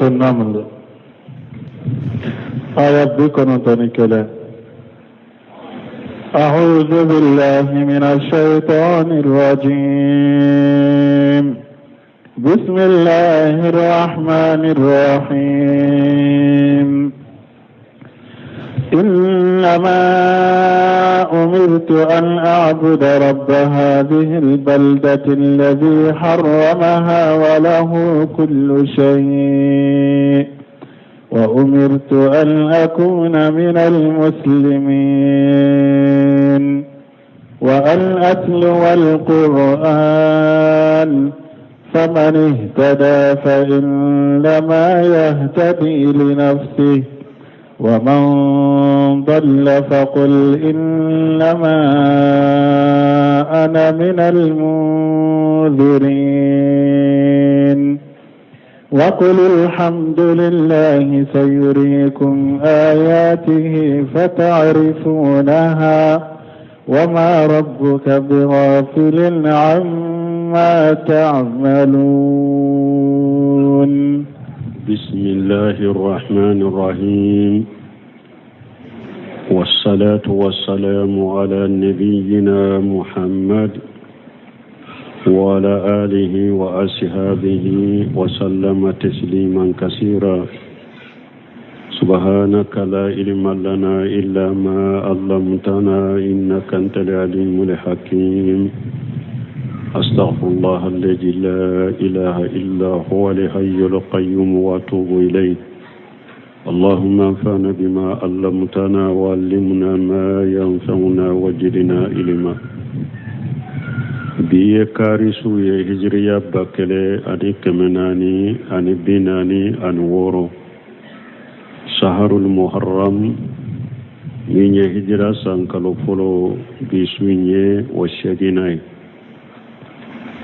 النمل، آية 91. أعوذ بالله من الشيطان الرجيم، بسم الله الرحمن الرحيم. إنما أمرت أن أعبد رب هذه البلدة الذي حرمها وله كل شيء، وأمرت أن أكون من المسلمين، وأن أتلو القرآن، فمن اهتدى فإنما يهتدي لنفسه، ومن ضل فقل إنما أنا من المنذرين. وقل الحمد لله سيريكم آياته فتعرفونها، وما ربك بغافل عما تعملون. بسم الله الرحمن الرحيم، والصلاة والسلام على نبينا محمد وعلى آله وأصحابه وسلم تسليما كثيرا. سبحانك لا علم لنا إلا ما علمتنا إنك أنت العليم الحكيم. أستغفر الله الذي لا إله إلا هو الحي القيوم وأتوب إليه. اللهم انفعنا بما علمتنا وعلمنا ما ينفعنا وزدنا علما. Bi ye kari su ye, hijiriya 1446, saharul muharram, min ye hijira san kalo fɔlɔ. Bi su in ye o seeginna ye.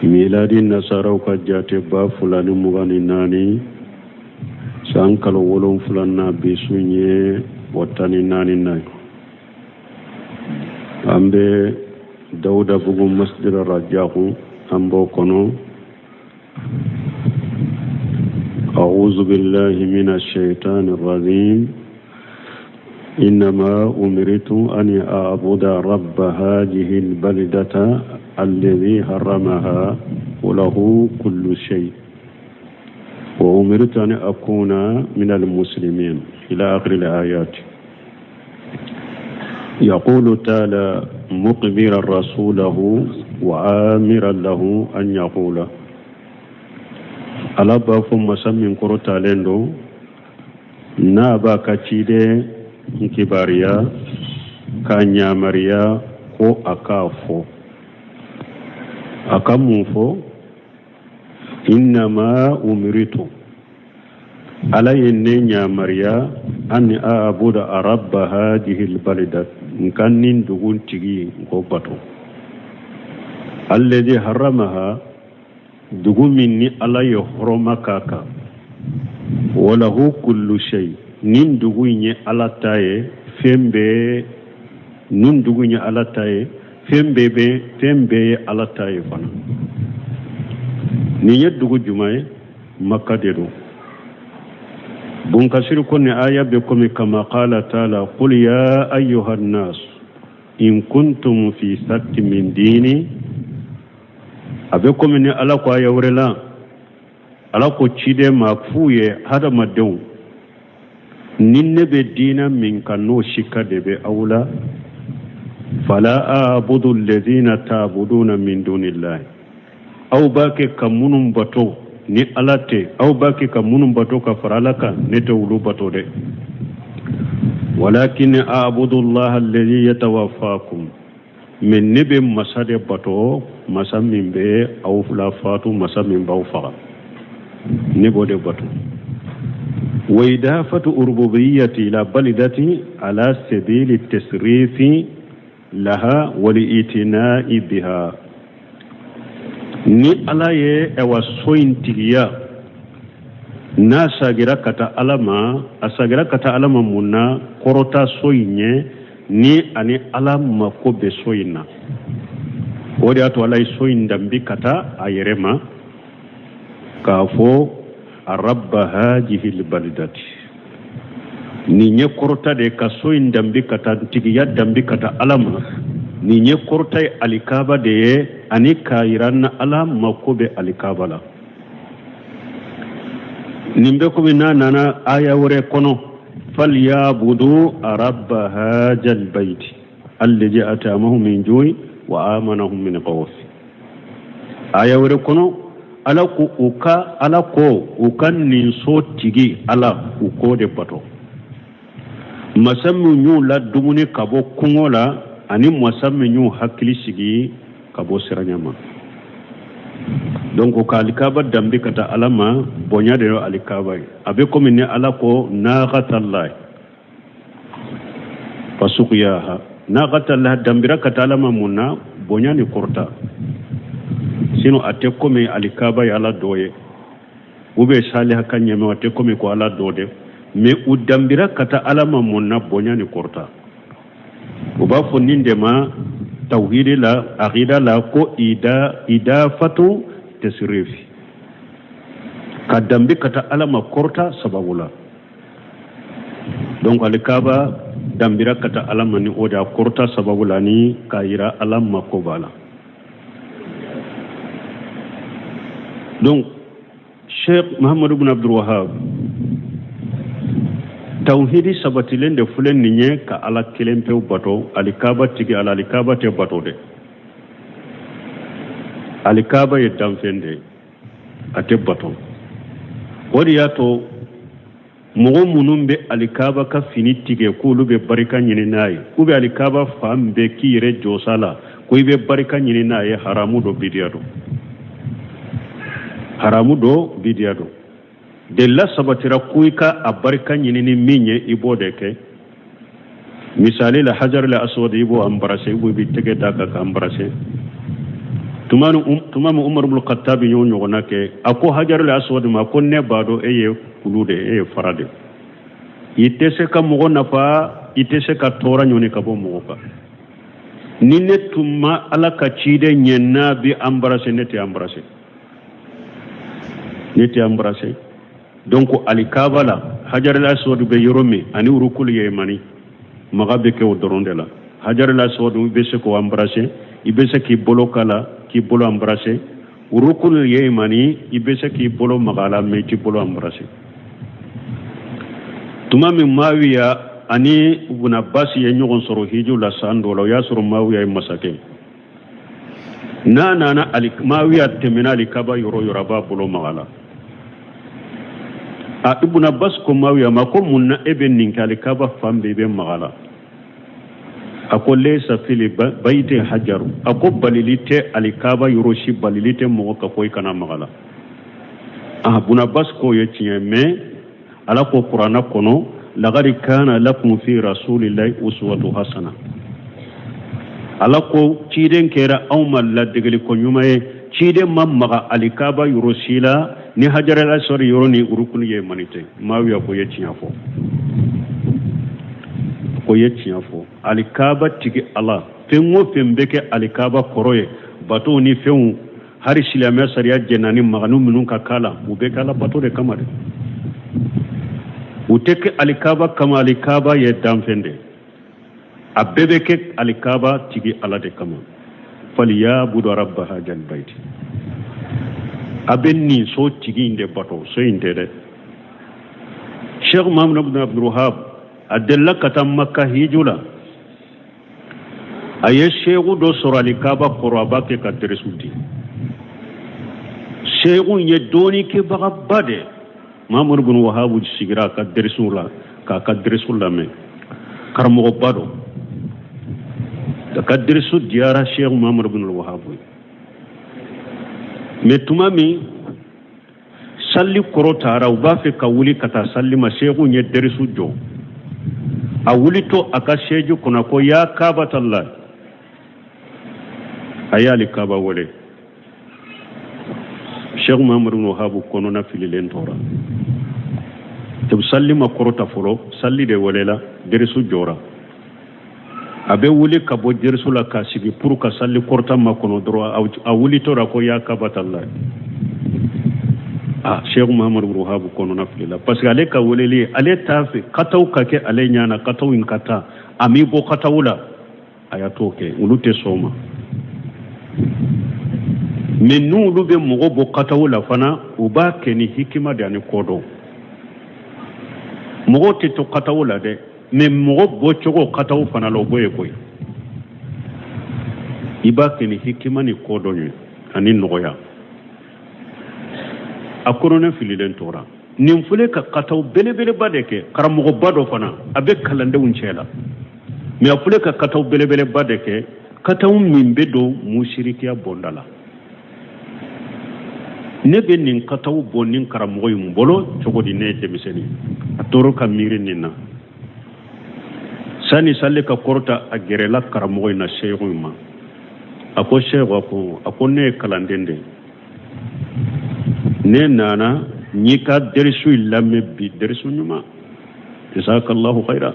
Miladi nasaraw ka jate 2024, san kalo wolonfilanan, bi su in ye o 14nan ye. An bɛ Dawudabugu masjid Rajaku, an b'o kɔnɔ. أعوذ بالله من الشيطان الرجيم. إنما أمرت أن أعبد رب هذه البلدة الذي حرمها وله كل شيء، وأمرت أن أكون من المسلمين، إلى آخر الآيات. يقول تعالى مخبرا رسوله وآمرا له أن يقول، Ala b'a fɔ, masa min kɔrɔtalen don, n'a b'a ka ciden kibaruya k'a yamaruya ko a k'a fɔ. A ka mun fɔ? Innama umiritu, Ala ye ne yamaruya, an a'buda rabba hadihi albalida, n ka nin dugu tigi n k'o bato, alladhi haramaha, dugu min ni Ala ye hɔrɔma k'a kan, walahu kullu shay, nin dugu in ye Ala ta ye, fɛn bɛɛ, nin dugu in ye Ala ta ye, fɛn bɛɛ bɛ, fɛn bɛɛ ye Ala ta ye fana. Nin ye dugu jumɛn ye? Maka de don. Bunkasiri ko nin aya bɛ komi kama qala taala qul ya ayyuha nnas in kuntum fi sakki min dini. A bɛ komi ni Ala ko aya wɛrɛ la, Ala ko ciden ma f'u ye: hadamadenw, ni ne bɛ diinɛ min kan, n'o sika de bɛ aw la, fala a'budu alladhina ta'buduna min dunillahi, aw b'a kɛ ka minnu bato ni Ala tɛ, aw b'a kɛ ka minnu bato ka fara Ala kan, ne tɛ olu bato dɛ. Walakin a'budu allaha alladhi yatawaffakum, mais ne bɛ masa de bato, masa min bɛ aw lafatu, masa min b'aw faga, ne b'o de bato. Wa idafatu urbubiyyati ila balidati ala sabili tasrifi laha wal itina'i biha. Ni Ala ye ɛwa so in tigiya, n'a sagira ka taa Ala ma, a sagira ka taa Ala ma mun na? Kɔrɔta so in ye ni ani Ala mako bɛ so in na. O de y'a to Ala ye so in danbi ka taa a yɛrɛ ma, k'a fɔ Rabba hajihil balidati, nin ye kɔrɔta de ka so in danbi ka taa tigiya danbi ka taa Ala ma. Nin ye kɔrɔta ye alikaba de ye, ani k'a yira na Ala mako bɛ alikaba la. Nin bɛ komi n'a nana aya wɛrɛ kɔnɔ, falyabudu rabba hajal baiti allazi atamahum min ju'i wa amanahum min khawf. Aya wɛrɛ kɔnɔ, Ala ko u ka, Ala ko u ka nin so tigi Ala, u k'o de bato, masa min y'u la dumuni ka bɔ kɔngɔ la, ani masa min y'u hakili sigi ka bɔ siranya ma. Donc ka alikaba danbi ka taa Ala ma, bonya de ye alikaba ye. A bɛ komi ni Ala ko naqatallahi fasuqiyaha, naqatallahi danbira ka taa Ala ma mun na? Bonya ni kɔrɔta. Sinon a tɛ komi alikaba ye Ala dɔ ye, ou bien saliha ka ɲɛmɛ, a tɛ komi ko Ala dɔ de, mais u danbira ka taa Ala ma mun na? Bonya ni kɔrɔta. U b'a fɔ nin de ma tawhidi la, aqida la, ko ida idafatu tasrifi, ka danbi ka taa Ala ma kɔrɔta sababu la. Donc alikaba danbira ka taa Ala ma ni o de a kɔrɔta sababu la, ni k'a yira Ala mako b'a la. Donc Sheikh Muhammadu bin Abdul Wahab, tawhidi sabatilen de filɛ nin ye, ka Ala kelen pewu bato, alikaba tigi Ala. Alikaba tɛ bato dɛ, alikaba ye danfɛn de ye, a tɛ bato. O de y'a to mɔgɔ minnu bɛ alikaba ka fini tigɛ k'olu bɛ barika ɲini n'a ye, k'u bɛ alikaba fan bɛɛ k'i yɛrɛ jɔsa la ko i bɛ barika ɲini n'a ye, haramu don, bidiya don, haramu don, bidiya don. Delila sabatira ko i ka a barika ɲini ni min ye, i b'o de kɛ. Misali la, hajar la aswad, i b'o embrasser, i b'o i tɛgɛ d'a kan ka embrasser. Tuma min Umar ibn Khattab y'o ɲɔgɔnna kɛ, a ko hajar la aswad ma ko ne b'a dɔn e ye kulu de, e ye fara de, i tɛ se ka mɔgɔ nafa, i tɛ se ka tɔɔrɔ ɲɔni ka bɔ mɔgɔ kan. Ni ne tun ma Ala ka ciden ɲɛ n'a bɛ embrasser, ne tɛ embrasser, ne tɛ embrasser. Donc alikaba la, hajar la aswad bɛ yɔrɔ min ani rukul yemani, maga bɛ kɛ o dɔrɔn de la. Hajar la aswad, i bɛ se k'o embrasser, i bɛ se k'i bolo kala, k'i bolo embrasser. Rukul yemani, i bɛ se k'i bolo maga la, mais i t'i bolo embrasser. Tuma min Mawiya ani Ibn Abbas ye ɲɔgɔn sɔrɔ hiju la san dɔ la, o y'a sɔrɔ Mawiya ye masakɛ. N'a nana ali, Mawiya tɛmɛna alikaba yɔrɔ yɔrɔ, a b'a bolo maga la. A Ibn Abbas ko Mawiya ma ko mun na e bɛ nin kɛ, alikaba fan bɛɛ i bɛ maga la? A ko laysa fil bayti hajaru, a ko balili tɛ alikaba yɔrɔ si, balili tɛ mɔgɔ ka ko i kana maga la. A Ibn Abbas k'o ye tiɲɛ, mais Ala ko kuranna kɔnɔ laqad kana lakum fi rasulillahi uswatu hasana, Ala ko ciden kɛra anw ma ladegeli ko ɲuman ye, ciden ma maga alikaba yɔrɔ si la ni hajar al aswad yɔrɔ ni rukun yemani tɛ. Mawiya ko ye tiɲɛ fɔ, ko ye tiɲɛ fɔ. Alikaba tigi Ala, fɛn o fɛn bɛ kɛ alikaba kɔrɔ ye, batow ni fɛnw, hari silamɛ sariya jɛnna ni maganu minnu ka k'a la, u bɛ kɛ Ala bato de kama dɛ, u tɛ kɛ alikaba kama. Alikaba ye danfɛn de, a bɛɛ bɛ kɛ alikaba tigi Ala de kama. Falyabudu rabba hajal baiti, a bɛ nin so tigi in de bato, so in tɛ dɛ. Sheikh Muhammad ibn Abdul Wahab, a delila ka taa Makka hiju la, a ye seku dɔ sɔrɔ alikaba kɔrɔ, a b'a kɛ ka dɛrɛsu di. Seku in ye dɔɔnikɛbagaba de. Muhammad ibn Wahab sigira a ka dɛrɛsu la k'a ka dɛrɛsu lamɛn. Karamɔgɔba don, a ka dɛrɛsu diyara Sheikh Muhammad ibn Wahab ye. Mais tuma min sali kɔrɔ taara, u b'a fɛ ka wuli ka taa sali ma, seku ye dɛrɛsu jɔ. A wulitɔ a ka sɛji kɔnɔ ko ya kabatala, a y'ale kaba wele. Sheikh Muhammad ibn Wahab kɔnɔna fililen tora sabu sali ma kɔrɔta fɔlɔ, sali de welela, dɛrɛsu jɔra. A bɛ wuli ka bɔ dɛrɛsu la k'a sigi pour ka sali kɔrɔta makɔnɔ dɔrɔn, a wulitɔ la ko ya kabatala. Ah, Cheikh Muhammadu bin Wahabu kɔnɔna filila parce que ale ka weleli ale t'a fɛ kataw ka kɛ ale ɲɛ na, kataw in ka taa a m'i bɔ kataw la, a y'a t'o kɛ, olu tɛ sɔn o ma. Mais n'olu bɛ mɔgɔ bɔ kataw la fana, u b'a kɛ ni hikima de ani kɔdɔn. Mɔgɔw tɛ to kataw la dɛ, mais mɔgɔ bɔcogo kataw fana la, o b'o ye koyi. I b'a kɛ ni hikima ni kɔdɔn ye ani nɔgɔya. A kɔnɔna fililen tora nin filɛ ka kataw belebeleba de kɛ. Karamɔgɔba dɔ fana, a bɛ kalandenw cɛ la, mais a filɛ ka kataw belebeleba de kɛ, kataw min bɛ don musirikiya bonda la. Ne bɛ nin kataw bɔ nin karamɔgɔ in bolo cogo di? Ne ye denmisɛnnin, a tora ka miiri nin na. Sani sali ka kɔrɔta, a gɛrɛla karamɔgɔ in na, seyiku in ma. A ko seyiku, a ko ne ye kalanden de ye, ne nana n y'i ka derisu in lamɛn bi, derisu ɲuman, jazakallahu khaira,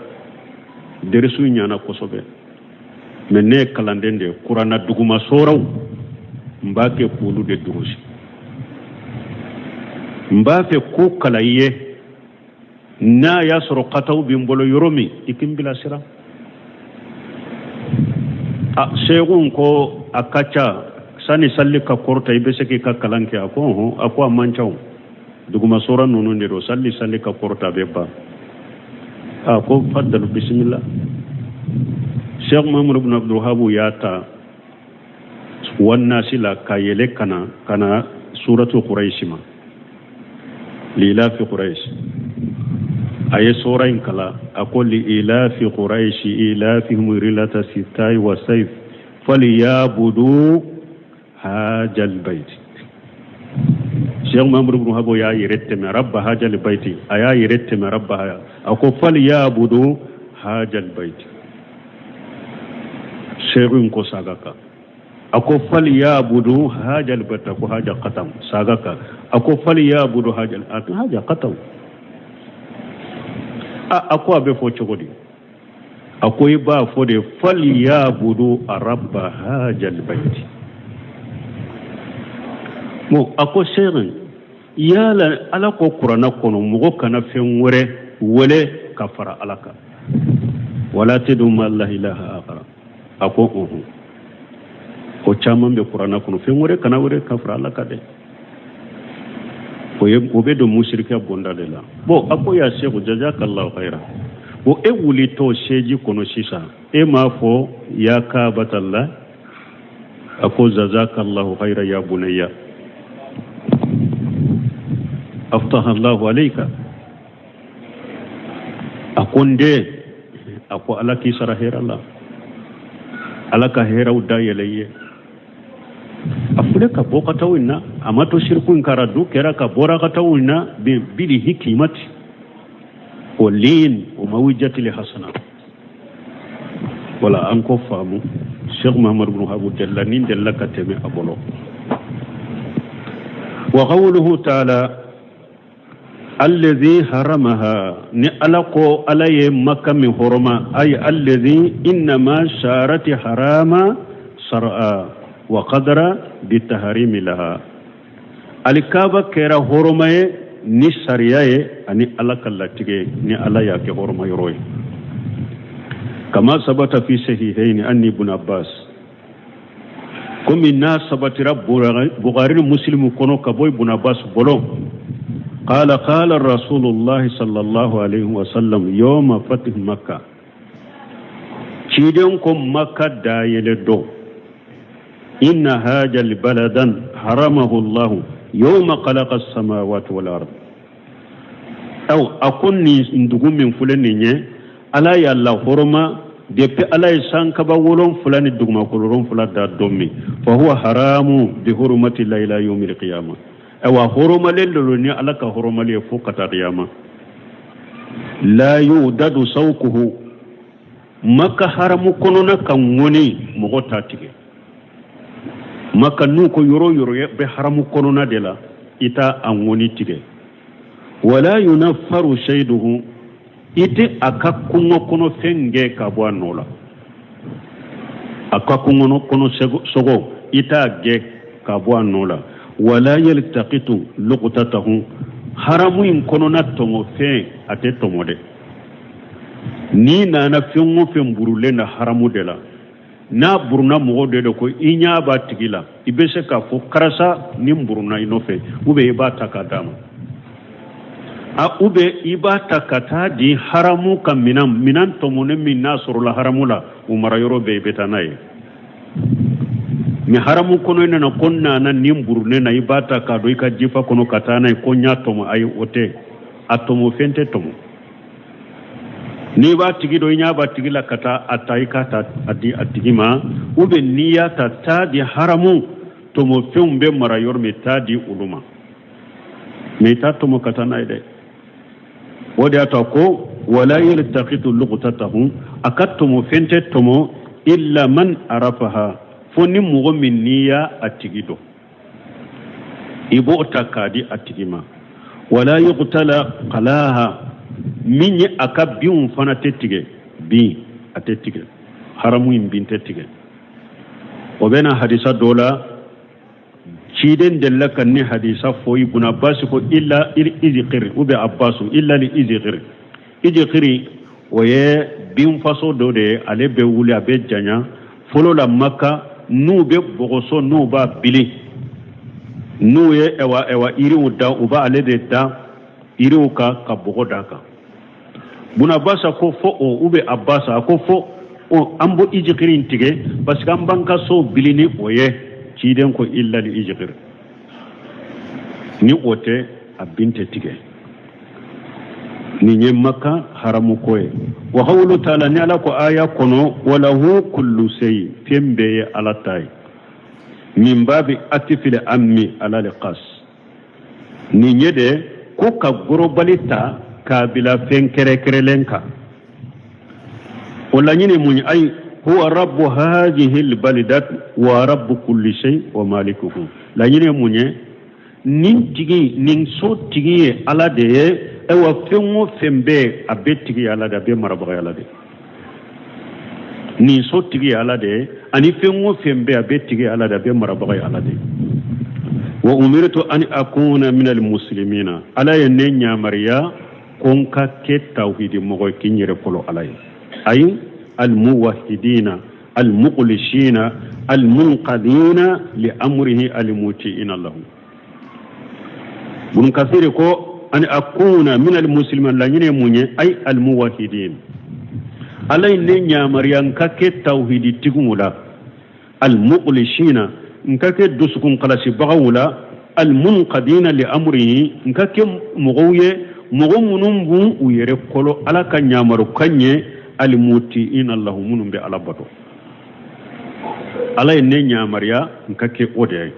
derisu in ɲana kosɛbɛ, mais ne ye kalanden de ye, kuranna duguma soraw n b'a kɛ k'olu de durusi, n b'a fɛ ko kalan i ye, n'a y'a sɔrɔ kataw bɛ n bolo yɔrɔ min, i k'i n bilasira. A seyiku ko a ka ca, sani sali ka kɔrɔta i bɛ se k'i ka kalan kɛ? A ko ɔhɔn. A ko a man ca o, duguma sora ninnu de don, sali ka kɔrɔta a bɛ ban. A ko fadalu, bisimila. Cheikh Muhammadu bin Abdul Wahab y'a ta wannasi la ka yɛlɛ ka na ka na suratu Quraish ma, lilafi Quraish. A ye sora in kala, a ko lilafi Quraish ilafihim rilata sitai wa sayf falyabudu hajal bayt. Cheikh Muhammadu bin Wahab y'a yɛrɛ tɛmɛ rabba hajal bayti, a y'a yɛrɛ tɛmɛ rabba, a ko falyabudu hajal bayt. Cheikh in ko saga kan, a ko falyabudu hajal bayt, a ko haja qatam, saga kan, a ko falyabudu hajal haja qatam. A ko a bɛ fɔ cogo di? A ko i b'a fɔ de falyabudu rabba hajal bayt. Bon, a ko cheikh, yala ala ko kuranna kɔnɔ mɔgɔ kana fɛn wɛrɛ wele ka fara ala kan, wala tad'u ma allahi ilaha akhara? A ko ɔhɔn, o caman bɛ kuranna kɔnɔ, fɛn wɛrɛ kana wele ka fara ala kan dɛ, o ye o bɛ don musirikɛ bonda de la. Bon, a ko ya seku, jazakallahu khaira. Bon, e wulitɔ seji kɔnɔ sisan, e m'a fɔ ya kabatalla? A ko jazakallahu khaira ya bunayya, aftaha allahu alayka. A ko n den, a ko ala k'i sara hɛrɛ la, ala ka hɛrɛw dayɛlɛ i ye. A filɛ ka bɔ ka taa in na, a ma to siriku in kara du kɛra ka bɔra ka taa in na bili hikimati o lin o mawijatili hasana. Wala an ko faamu, Cheikh Muhammad bin Habu delila nin delila ka tɛmɛ a bolo. Wa qawluhu ta'ala allazi haramaha, ni ala ko ala ye Makka min hɔrɔma, ay allazi innama sharati harama sar'a wa qadara bitaharimi laha, alikaba kɛra hɔrɔma ye ni sariya ye ani ala ka latigɛ, ni ala y'a kɛ hɔrɔma yɔrɔ ye. Kama sabata fi sahihaini anni ibn Abbas, komi n'a sabatira Bukhari ni Muslimu kɔnɔ ka bɔ Ibn Abbas bolo, qala qala Rasulullah sallallahu alaihi wasallam yawma fath Makkah, ciden ko Makka dayɛlɛ don, inna hajal baladan haramahu Allah yawma khalaqa as-samawati wal ard. Aw, a ko nin dugu min filɛ nin ye, ala y'a lahɔrɔma depuis ala ye sankaba 7 ni dugumakolo 7 da don min, fa huwa haramu bi hurumati la ila yawmil qiyamah. Awa, hɔrɔmalen de don ni ala ka hɔrɔmali ye fo ka taa qiyama. La yudadu sawkuhu, Maka haramu kɔnɔna ka ŋɔni mɔgɔ t'a tigɛ. Maka n'u ko yɔrɔ yɔrɔ bɛ haramu kɔnɔna de la, i t'a a ŋɔni tigɛ. Wala yunaffaru shayduhu, i tɛ a ka kungo kɔnɔ fɛn gɛn ka bɔ a nɔ la, a ka kungo kɔnɔ sogo i t'a gɛn ka bɔ a nɔ la. Wala yaltaqitu luqtatahu, haramu in kɔnɔna tɔmɔ fɛn a tɛ tɔmɔ dɛ. N'i nana fɛn o fɛn burulen na haramu de la, n'a buruna mɔgɔ de don ko i ɲɛ b'a tigi la, i bɛ se k'a fɔ karisa nin buruna i nɔfɛ, ou bien i b'a ta k'a d'a ma, a ou bien i b'a ta ka taa di haramu ka minan, minan tɔmɔnen min n'a sɔrɔla haramu la, o mara yɔrɔ bɛɛ i bɛ taa n'a ye. Mais haramu kɔnɔ i nana ko n nana nin burunen na, i b'a ta k'a don i ka jifa kɔnɔ ka taa n'a ye ko n y'a tɔmɔ, ayi, o tɛ a tɔmɔ, fɛn tɛ tɔmɔ. N'i b'a tigi dɔn, i ɲɛ b'a tigi la ka taa a ta, i k'a ta a di a tigi ma, ou bien n'i y'a ta, taa di haramu tɔmɔfɛnw bɛ mara yɔrɔ min, taa di olu ma, mais i t'a tɔmɔ ka taa n'a ye dɛ. O de y'a to a ko wala yaltaqitu luqtatahu, a ka tɔmɔfɛn tɛ tɔmɔ illa man arafaha, fo ni mɔgɔ min n'i y'a a tigi dɔn, i b'o ta k'a di a tigi ma. Wala yuqtala qalaha, min ye a ka binw fana tɛ tigɛ, bin a tɛ tigɛ, haramu in bin tɛ tigɛ. O bɛ na hadisa dɔ la, ciden delila ka ni hadisa fɔ Ibn Abbas ko illa izikiri, ou bien Abbasu illa li izikiri. Izikiri o ye binfaso dɔ de ye, ale bɛ wuli, a bɛ janya. Fɔlɔ la Maka, n'u bɛ bɔgɔso, n'u b'a bili, n'u ye ɛwa ɛwa yiriw da, u b'ale de da yiriw kan ka bɔgɔ d'a kan. Buna Abbas ko fo o, ou bien Abbas a ko fo o, an b'o izikiri in tigɛ parce que an b'an ka so bili ni o ye. Ciden ko illa li izikiri, ni o tɛ a bin tɛ tigɛ. Nin ye Maka haramu ko ye. Wa qawlu taala, ni Ala ko aya kɔnɔ walahu kullu shay, fɛn bɛɛ ye Ala ta ye, min babi atifil ammi ala li qas. Nin ye de ko ka gorobali ta k'a bila fɛn kɛrɛkɛrɛlen kan. O laɲini mun ye? Ayi, huwa rabbu hadhihi albaldat wa rabbu kulli shay wa malikuhu. Laɲini mun ye? Nin tigi, nin so tigi ye Ala de ye. Ayiwa, fɛn o fɛn bɛ, a bɛɛ tigi ye Ala de, a bɛɛ marabaga ye Ala de. Nin so tigi ye Ala de ye, ani fɛn o fɛn bɛ, a bɛɛ tigi ye Ala de, a bɛɛ marabaga ye Ala de. Wa umirtu an akuna minal muslimina, Ala ye ne yamaruya ko n ka kɛ tawhidi mɔgɔ ye, k'i n yɛrɛ kolo Ala ye. Ayi, almuwahidina almukhlisina almunqadina li amrihi almutiina lahu. Ibn Kathir ko an akuna min almuslimin, laɲini ye mun ye? Ay almuwahidin, Ala ye ne yamaruya n ka kɛ tawhidi tigiw la, almukhlisina, n ka kɛ dusukun kalasibagaw la, almunqadina li amrihi, n ka kɛ mɔgɔw ye, mɔgɔ minnu b'u u yɛrɛ kolo Ala ka yamarukan ye, almutiina lahu, minnu bɛ Ala bato. Ala ye ne yamaruya n ka kɛ o de ye.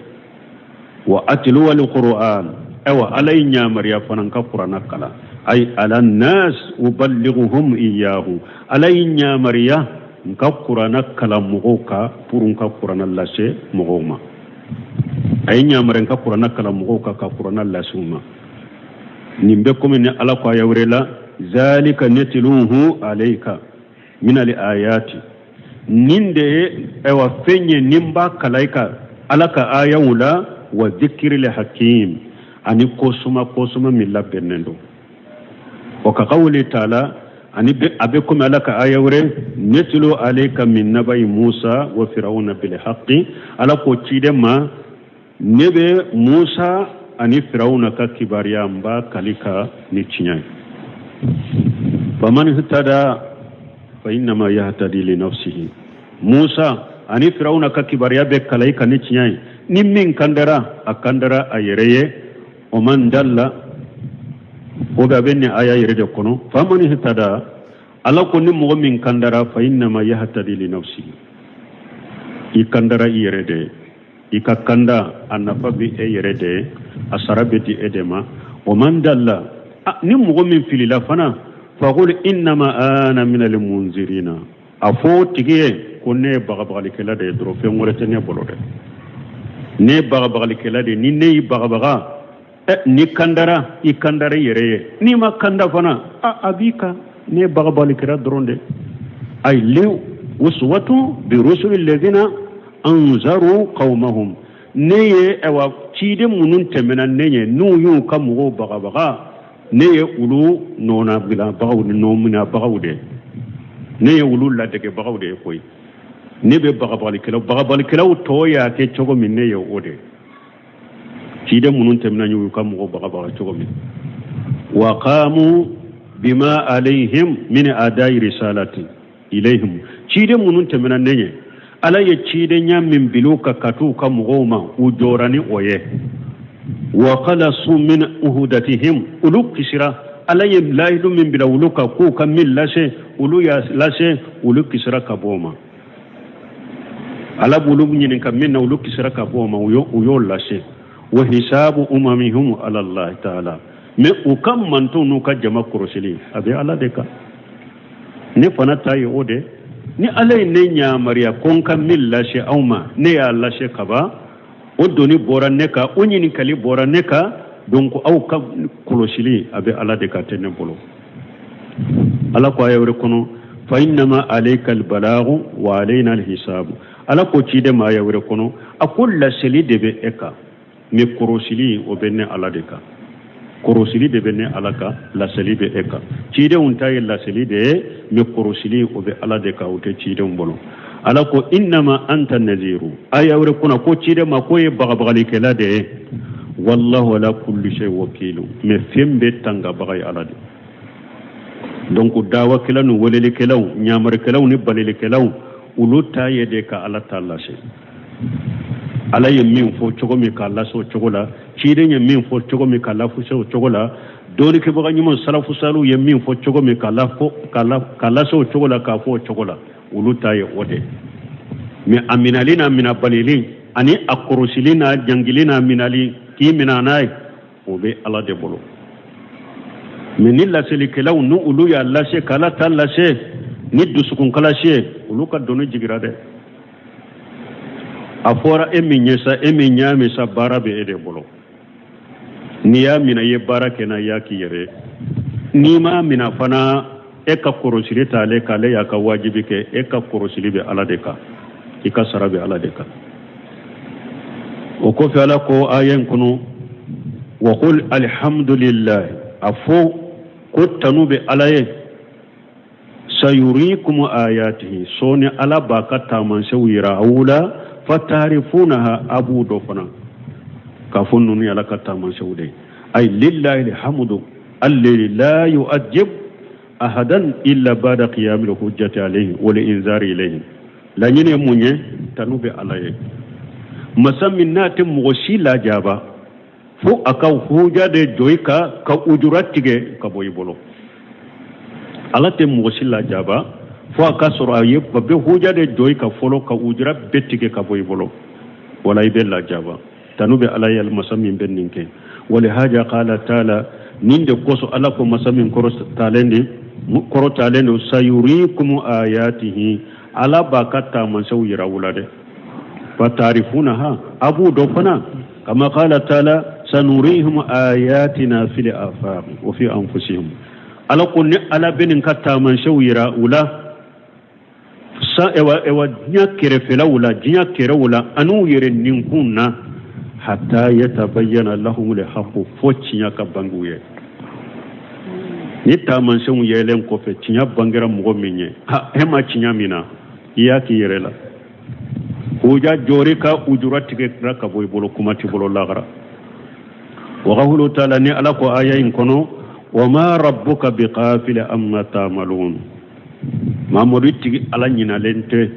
Wa atlu alquran, ayiwa, Ala ye yamaruya fana n ka Kurana kalan, ay ala nas uballighuhum iyahu, Ala ye yamaruya n ka Kurana kalan mɔgɔw ka pour n ka Kurana lase mɔgɔw ma. A ye yamaruya n ka Kurana kalan mɔgɔw kan ka Kurana lase u ma. Nin bɛ komi ni Ala ko aya wɛrɛ la zalika netluhu alayka min al ayati, nin de ye ayiwa fɛn ye nin b'a kalan i ka Ala ka ayaw la, wa zikiri le hakim, ani kosuma kosuma min labɛnnen don. O ka qawli taala, ani a bɛ komi Ala ka aya wɛrɛ netlu alayka min nabai Musa wa firawuna bil haqqi, Ala ko ciden ma ne bɛ Musa ani Firawuna ka kibaruya n b'a kali ka ni tiɲɛ ye. Faman ihtada fa innama yahtadi li nafsihi, Musa ani Firawuna ka kibaruya bɛ kala i ka ni tiɲɛ ye, ni min kandara, a kandara a yɛrɛ ye. O man dalla, o bɛ a bɛ nin aya yɛrɛ de kɔnɔ. Faman ihtada, Ala ko ni mɔgɔ min kandara, fa innama yahtadi li nafsihi, i kandara i yɛrɛ de ye, i ka kanda a nafa bɛ e yɛrɛ de ye, a sara bɛ di e de ma. O man dalla, ni mɔgɔ min filila fana, faqul innama ana minal munzirina, a fɔ o tigi ye ko ne ye bagabagalikɛla de ye dɔrɔn, fɛn wɛrɛ tɛ ne bolo dɛ, ne ye bagabagalikɛla de ye. Ni ne y'i bagabaga, ni kandara, i kandara i yɛrɛ ye, n'i ma kanda fana, a b'i kan, ne ye bagabagalikɛla dɔrɔn de. Ay li uswatu bi rusuli alladhina anzaru qawmahum, ne ye ayiwa Ciden minnu tɛmɛna ne ɲɛ, n'u y'u ka mɔgɔw bagabaga, ne ye olu nɔnabilabagaw ni nɔminabagaw de ye, ne ye olu ladegebagaw de ye koyi. Ne bɛ bagabagalikɛlaw, bagabagalikɛlaw tɔ y'a kɛ cogo min, ne ye o de ye. Ciden minnu tɛmɛna y'u ka mɔgɔw bagabaga cogo min, wa qamu bima alayhim min adai risalati ilayhim, ciden minnu tɛmɛna ne ɲɛ, Ala ye cidenya min bil'u kan ka t'u ka mɔgɔw ma, u jɔra ni o ye. Wa khalasu min uhudatihim, olu kisira Ala ye layidu min bila olu kan k'u ka min lase, olu y'a lase, olu kisira ka bɔ o ma. Ala b'olu ɲininka min na, olu kisira ka bɔ o ma, u y'o lase. Wa hisabu umamihim ala Allah taala, mais u ka mantonw n'u ka jama kɔrɔsili a bɛ Ala de kan. Ne fana ta ye o de. Ni Ala ye ne yamaruya ko n ka min lase aw ma, ne y'a lase kaban, o doni bɔra ne kan, o ɲininkali bɔra ne kan. Donc aw ka kɔlɔsili a bɛ Ala de kan, tɛ ne bolo. Ala ko aya wɛrɛ kɔnɔ, fa innama alayka albalagu wa alayna alhisabu. Ala ko ciden ma aya wɛrɛ kɔnɔ, a ko laseli de bɛ e kan, mais kɔrɔsili o bɛ ne Ala de kan. Kɔrɔsili de bɛ ne Ala kan, laseli bɛ e kan. Cidenw ta ye laseli de ye, mais kɔrɔsili o bɛ Ala de kan, o tɛ cidenw bolo. Ala ko innama anta naziru, aya wɛrɛ kɔnɔ ko ciden ma k'o ye bagabagalikɛla de ye. Wallahu ala kulli shay wakilu, mais fɛn bɛɛ tangabaga ye Ala de. Donc dawakɛlaw ni welelikɛlaw, ɲamarikɛlaw ni balilikɛlaw, olu ta ye de ka Ala ta lase. Ala ye min fɔ cogo min k'a lase o cogo la, ciden ye min fɔ cogo min k'a lase o cogo la, dɔnnikɛbaga ɲuman salafusalu ye min fɔ cogo min k'a lase o cogo la, k'a fɔ o cogo la, olu ta ye o de. Mais a minali n'a minabalili ani a kɔrɔsili n'a jangili n'a minali k'i mina n'a ye, o bɛ Ala de bolo. Mais ni laselikɛlaw ni olu y'a lase k'Ala ta lase ni dusukunkalasi ye, olu ka doni jigira dɛ. A fɔra e min ye sa, e min y'a mɛn sa, baara bɛ e de bolo. N'i y'a minɛ, i ye baara kɛ n'a y'a k'i yɛrɛ ye. N'i m'a minɛ fana, e ka kɔrɔsili t'ale kan, ale y'a ka wajibi kɛ. E ka kɔrɔsili bɛ Ala de kan, i ka sara bɛ Ala de kan. O kɔfɛ Ala ko aya in kɔnɔ, wa qul alhamdulillahi, a fɔ ko tanu bɛ Ala ye. Sayurikum ayatihi, sɔɔni Ala b'a ka taamasiyɛnw yira aw la, fatarifunaha, a b'u dɔn fana k'a fɔ ninnu ye Ala ka taamasiyɛnw de ye. Ay lillahi alhamdu alladhi la yu'adhib ahadan illa ba'da qiyamil hujjati alayhi wal inzari ilayhi. Laɲini ye mun ye? Tanu bɛ Ala ye, masa min n'a tɛ mɔgɔ si lajaba fo a ka huja de jɔ i kan ka ujura tigɛ ka bɔ i bolo. Ala tɛ mɔgɔ si lajaba fo a ka sɔrɔ a ye a bɛ huja de jɔ i kan fɔlɔ ka ujura bɛɛ tigɛ ka bɔ i bolo, wala i bɛ lajaba. Tanu bɛ Ala ye, masa min bɛ nin kɛ. Walihaja qala taala, nin de kosɔn Ala ko masa min kɔrɔtalen don, sayurikum ayatihi, Ala b'a ka taamasiyɛnw yira aw la dɛ, fatarifunaha, a b'u dɔn fana. Kama qala taala sanurihim ayatina fil afaq wa fi anfusihim. Ala ko ni Ala bɛ nin ka taamasiyɛnw yira u la sa, ewa ewa, diɲɛ kɛrɛfɛlaw la, diɲɛ kɛrɛw la, an'u yɛrɛ ninkun na, hatta yatabayyana lahumul haqu, fo tiɲɛ ka bange u ye. Ni taamasiyɛnw yɛlɛn kɔfɛ, tiɲɛ bangera mɔgɔ min ye, ha, e ma tiɲɛ min na, i y'a k'i yɛrɛ la. Huja jɔri ka ujura tigɛra ka bɔ i bolo, kuma t'i bolo lagara. Wa qawlu taala, ni Ala ko aya in kɔnɔ, wa ma rabbuka bighafili amma ta'malun. Mamadu tigi Ala ɲinalen tɛ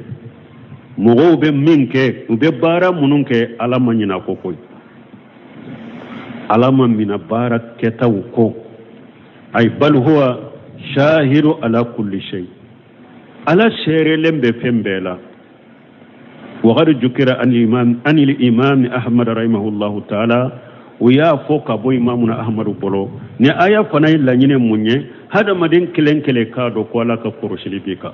mɔgɔw bɛ min kɛ, u bɛ baara minnu kɛ, Ala ma ɲina kɔ koyi. Ala ma mina baara kɛtaw kɔ. Ay bal huwa shahidu ala kulli shay, Ala seerelen bɛ fɛn bɛɛ la. Waqad jukira an imam anil imam Ahmad rahimahullahu taala, o y'a fɔ ka bɔ imamuna Ahmadu bolo. Ni aya fana ye laɲini mun ye? Hadamaden kelen kelen k'a dɔn ko Ala ka kɔrɔsili b'i kan,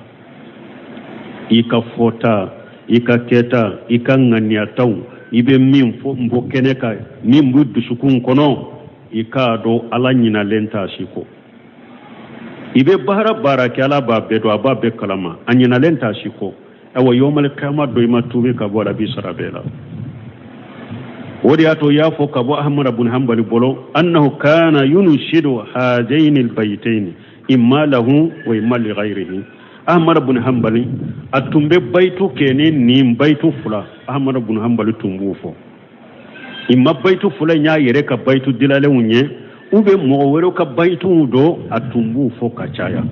i ka fɔta, i ka kɛta, i ka ŋaniyataw, i bɛ min fɔ n bɔ kɛnɛ kan, min b'i dusukun kɔnɔ, i k'a dɔn Ala ɲinalen t'a si kɔ. I bɛ baara baara kɛ, Ala b'a bɛɛ dɔn, a b'a bɛɛ kalama, a ɲinalen t'a si kɔ. Awa yawmal kiyama don, i ma tuubi ka bɔ a la, b'i sara bɛɛ la. O de y'a to y'a fɔ ka bɔ Ahmad bun Hanbali bolo annahu kana yunshidu hadaini albaytaini imma lahu wa imma li ghayrihi. Ahmad bun Hanbali a tun bɛ bayitu kɛ ni nin bayitu fila. Ahmad bun Hanbali tun b'u fɔ imma bayitu fila in y'a yɛrɛ ka bayitu dilalenw ye ou bien mɔgɔ wɛrɛw ka bayituw don, a tun b'u fɔ ka caya.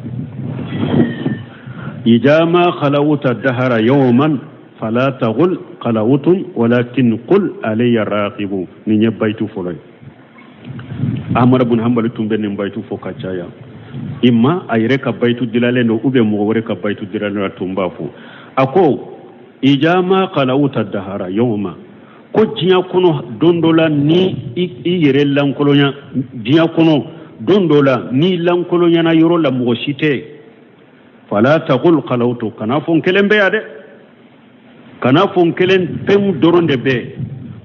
Ija ma khalawuta dahara yawman fala tagul khalawutun walakin qul alayya raqibu. Nin ye bayitu fɔlɔ ye. Ahmad bun Hanbali tun bɛ nin bayitu fɔ ka caya, imma a yɛrɛ ka bayitu dilalen don ou bien mɔgɔ wɛrɛ ka bayitu dilalen don, a tun b'a fɔ. A ko ija ma khalawuta dahara yawma, ko diɲɛ kɔnɔ don dɔ la ni i yɛrɛ lankolonya, diɲɛ kɔnɔ don dɔ la n'i lankolonyana yɔrɔ la mɔgɔ si tɛ, fala taqul khalawtu, kana fɔ n kelen bɛ yan dɛ, kana fɔ n kelen pewu dɔrɔn de bɛ,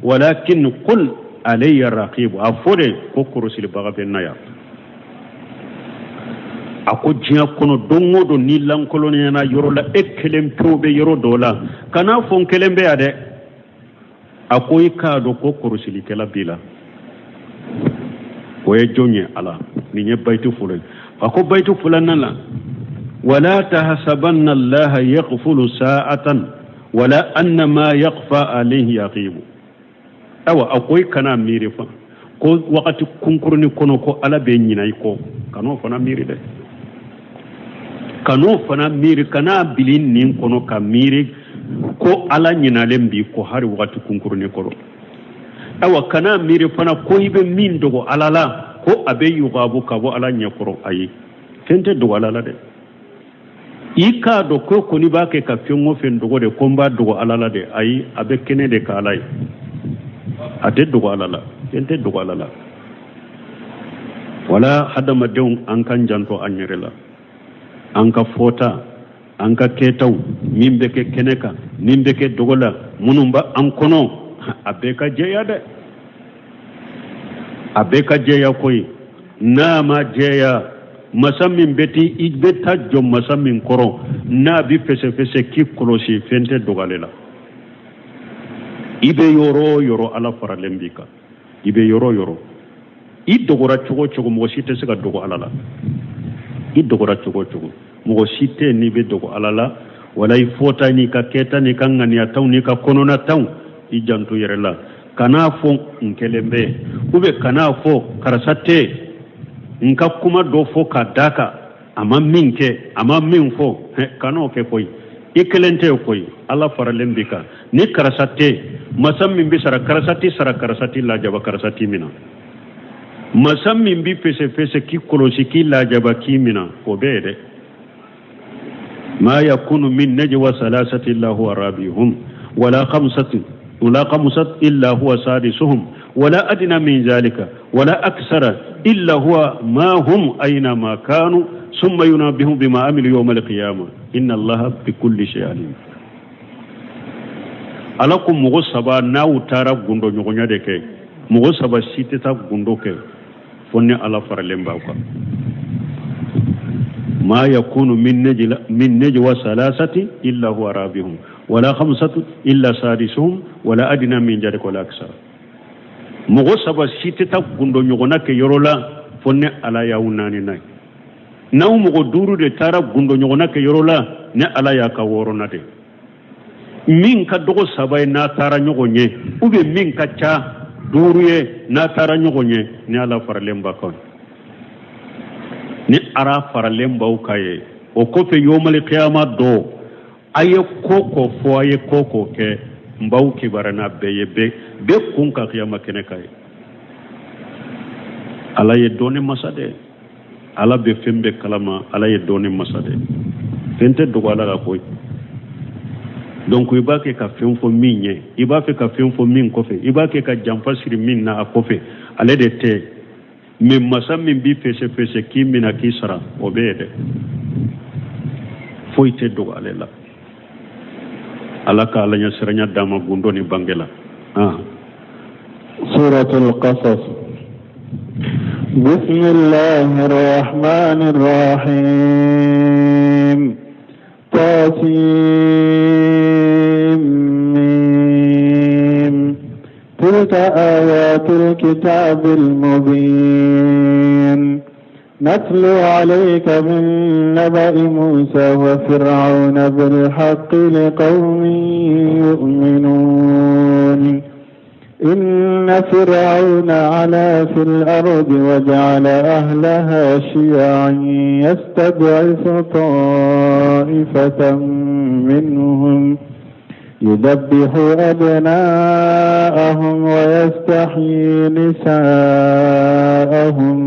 walakin qul alayya raqibu, a fɔ de ko kɔrɔsilibaga bɛ n na yan. A ko diɲɛ kɔnɔ don o don n'i lankolonyana yɔrɔ la, e kelen pewu bɛ yɔrɔ dɔ la, kana fɔ n kelen bɛ yan dɛ, a ko i k'a dɔn ko kɔrɔsilikɛla b'i la, o ye jɔn ye? Ala. Nin ye bayitu fɔlɔ ye. A ko bayitu filanan la wala tahsabanna allaha yaghfulu sa'atan wala anna ma yakhfa alayhi yaqibu. Awa, a ko i kana miiri fa ko wagati kunkurunin kɔnɔ ko Ala bɛ ɲina i kɔ, kan'o fana miiri dɛ, kan'o fana miiri, kana bili nin kɔnɔ ka miiri ko Ala ɲinalen b'i kɔ hali wagati kunkurunin kɔrɔ. Awa, kana miiri fana ko i bɛ min dogo Ala la ko a bɛ yugabu ka bɔ Ala ɲɛkɔrɔ. Ayi, fɛn tɛ dogo Ala la dɛ. I k'a dɔn ko kɔni b'a kɛ ka fɛn o fɛn dogo de, ko n b'a dogo Ala la de, ayi, a bɛ kɛnɛ de ka Ala ye, a tɛ dogo Ala la, fɛn tɛ dogo Ala la. Wala hadamadenw, an k'an janto an yɛrɛ la, an ka fɔta, an ka kɛtaw, min bɛ kɛ kɛnɛ kan, min bɛ kɛ dogo la, minnu bɛ an kɔnɔ, a bɛɛ ka jɛya dɛ, a bɛɛ ka jɛya koyi. N'a ma jɛya, masa min bɛ ti i bɛ taa jɔ masa min kɔrɔ, n'a bɛ fɛsɛfɛsɛ k'i kɔlɔsi, fɛn tɛ dogo ale la. I bɛ yɔrɔ o yɔrɔ, Ala faralen b'i kan. I bɛ yɔrɔ o yɔrɔ, i dogora cogo o cogo, mɔgɔ si tɛ se ka dogo Ala la. I dogora cogo o cogo, mɔgɔ si tɛ n'i bɛ dogo Ala la. Wala i fɔta n'i ka kɛta n'i ka ŋaniyataw n'i ka kɔnɔnataw, i janto yɛrɛ la. Kan'a fɔ n kelen bɛ, ou bien kan'a fɔ karisa tɛ, n ka kuma dɔ fɔ ka d'a kan a ma min kɛ, a ma min fɔ, kan'o kɛ koyi. I kelen tɛ koyi, Ala faralen b'i kan. Ni karisa tɛ, masa min bɛ sara, karisa tɛ sara, karisa tɛ lajaba, karisa t'i minɛ. Masa min bɛ fɛsɛfɛsɛ k'i kɔlɔsi, k'i lajaba, k'i minɛ, o bɛ yen dɛ. Ma yakunu min najwa salasati illa huwa rabihum wala khamsatin wala khamsat illa huwa sadisuhum wala adna min zalika wala aksara illa huwa ma hum aina ma kanu summa yunabihum bima amilu yawma alqiyama inna allaha bikulli shay'in alim. Ala ko mɔgɔ saba n'aw taara gundo ɲɔgɔnya de kɛ, mɔgɔ saba si tɛ taa gundo kɛ fo ni Ala faralen b'aw kan. Ma yakunu min najwa salasati illa huwa rabihum wala khamsatu illa sadisuhum wala adna min zalika wala aksara. Mɔgɔ saba si tɛ taa gundo ɲɔgɔnna kɛ yɔrɔ la fo ni Ala y'aw naaninan ye. N'aw mɔgɔ duuru de taara gundo ɲɔgɔnna kɛ yɔrɔ la, ni Ala y'a ka wɔɔrɔnan de. Min ka dɔgɔ saba ye n'a taara ɲɔgɔn ye, ou bien min ka ca duuru ye n'a taara ɲɔgɔn ye, ni Ala faralen b'a kan, ni Ala faralen b'aw kan ye. O kɔfɛ yomali kiyama don, a ye ko ko fɔ, a ye ko ko kɛ, n b'aw kibaruya n'a bɛɛ ye, bɛɛ bɛɛ kun ka kiyama kɛnɛ kan ye. Ala ye dɔnni masa de ye, Ala bɛ fɛn bɛɛ kalama, Ala ye dɔnni masa de ye, fɛn tɛ dogo Ala la koyi. Donc i b'a kɛ ka fɛn fɔ min ye, i b'a fɛ ka fɛn fɔ min kɔfɛ, i b'a kɛ ka janfa siri min na a kɔfɛ, ale de tɛ. Mais masa min b'i fɛsɛfɛsɛ k'i minɛ k'i sara, o bɛ yen dɛ, foyi tɛ dogo ale la. Ala ka Ala ɲɛsiranya d'an ma gundo ni bange la. Suratul Qasas. Bismillahir Rahmanir Rahim. Tasim. تلك آيات الكتاب المبين. نتلو عليك من نبأ موسى وفرعون بالحق لقوم يؤمنون. إن فرعون علا في الأرض وجعل أهلها شيعا يستضعف طائفة منهم يذبح أبناءهم ويستحيي نساءهم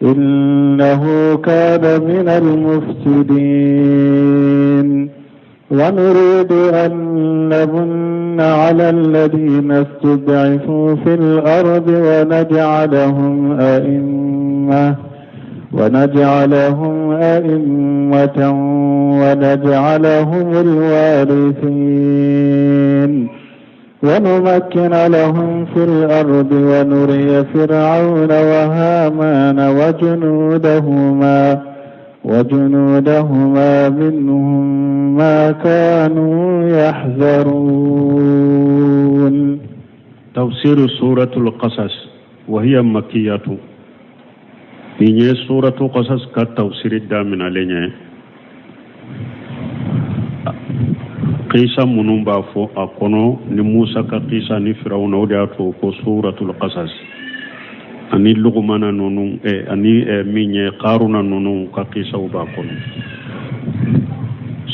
إنه كان من المفسدين. ونريد أن نمن على الذين استضعفوا في الأرض ونجعلهم أئمة ونجعلهم الوارثين. ونمكن لهم في الأرض ونري فرعون وهامان وجنودهما منهم ما كانوا يحذرون. تفسير سورة القصص وهي مكية. Nin سورة القصص ka tafsiri daminalen ye. Kisa minnu b'a fɔ a kɔnɔ ni Musa ka kisa ni Firawuna, o de y'a to ko suratul qasas, ani Lugumana ninnu, ani min ye Karuna ninnu ka kisaw b'a kɔnɔ.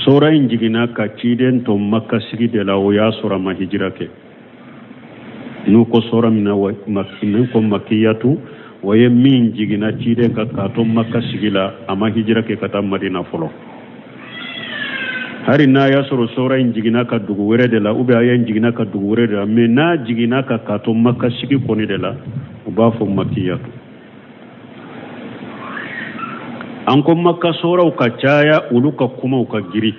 Sura in jiginna ka ciden to Makka sigi de la, o y'a sɔrɔ a ma hijira kɛ. N'u ko sura min na n'u ko makiyatu, o ye min jiginna ciden kan k'a to Makka sigi la, a ma hijira kɛ ka taa Madina fɔlɔ. Hari n'a y'a sɔrɔ sura in jiginna ka dugu wɛrɛ de la, ou bien aya in jiginna ka dugu wɛrɛ de la, mais n'a jiginna ka k'a to Makka sigi kɔni de la, u b'a fɔ makiyatu. An ko Makka suraw ka caya, olu ka kumaw ka giri,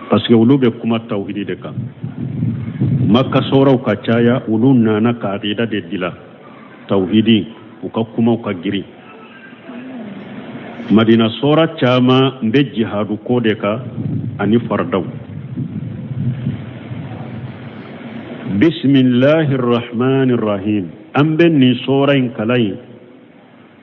parce que olu bɛ kuma tawhidi de kan. Makka suraw ka caya, olu nana ka aqida de dila tawhidi, u ka kumaw ka giri. Madina sura caman bɛ jihadu ko de kan ani fardaw. Bisimilahi rahmani rahim. An bɛ nin sura in kalan in,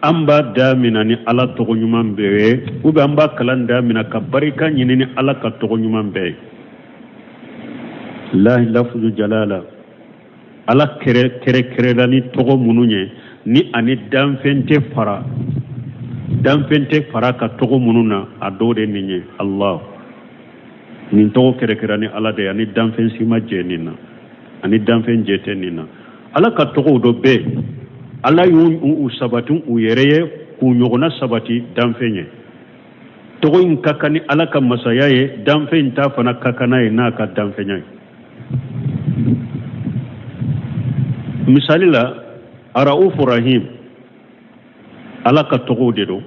an b'a damina ni Ala tɔgɔ ɲuman bɛɛ ye, ou bien an b'a kalan damina ka barika ɲini ni Ala ka tɔgɔ ɲuman bɛɛ ye. Lahi lafuzu jalala, Ala kɛrɛkɛrɛla ni tɔgɔ minnu ye, ni ani danfɛn tɛ fara, danfɛn tɛ fara ka tɔgɔ minnu na, a dɔw de nin ye Allah. Nin tɔgɔ kɛrɛkɛrɛ ni Ala de ye, ani danfɛn si ma jɛ nin na, ani danfɛn jɛ tɛ nin na. Ala ka tɔgɔw dɔ bɛ yen, Ala y'u sabati u yɛrɛ ye k'u ɲɔgɔnna sabati danfɛn ye. Tɔgɔ in ka kan ni Ala ka masaya ye, danfɛn in ta fana ka kan n'a ye n'a ka danfɛnya ye. Misali la, Araufu Rahim, Ala ka tɔgɔw de don.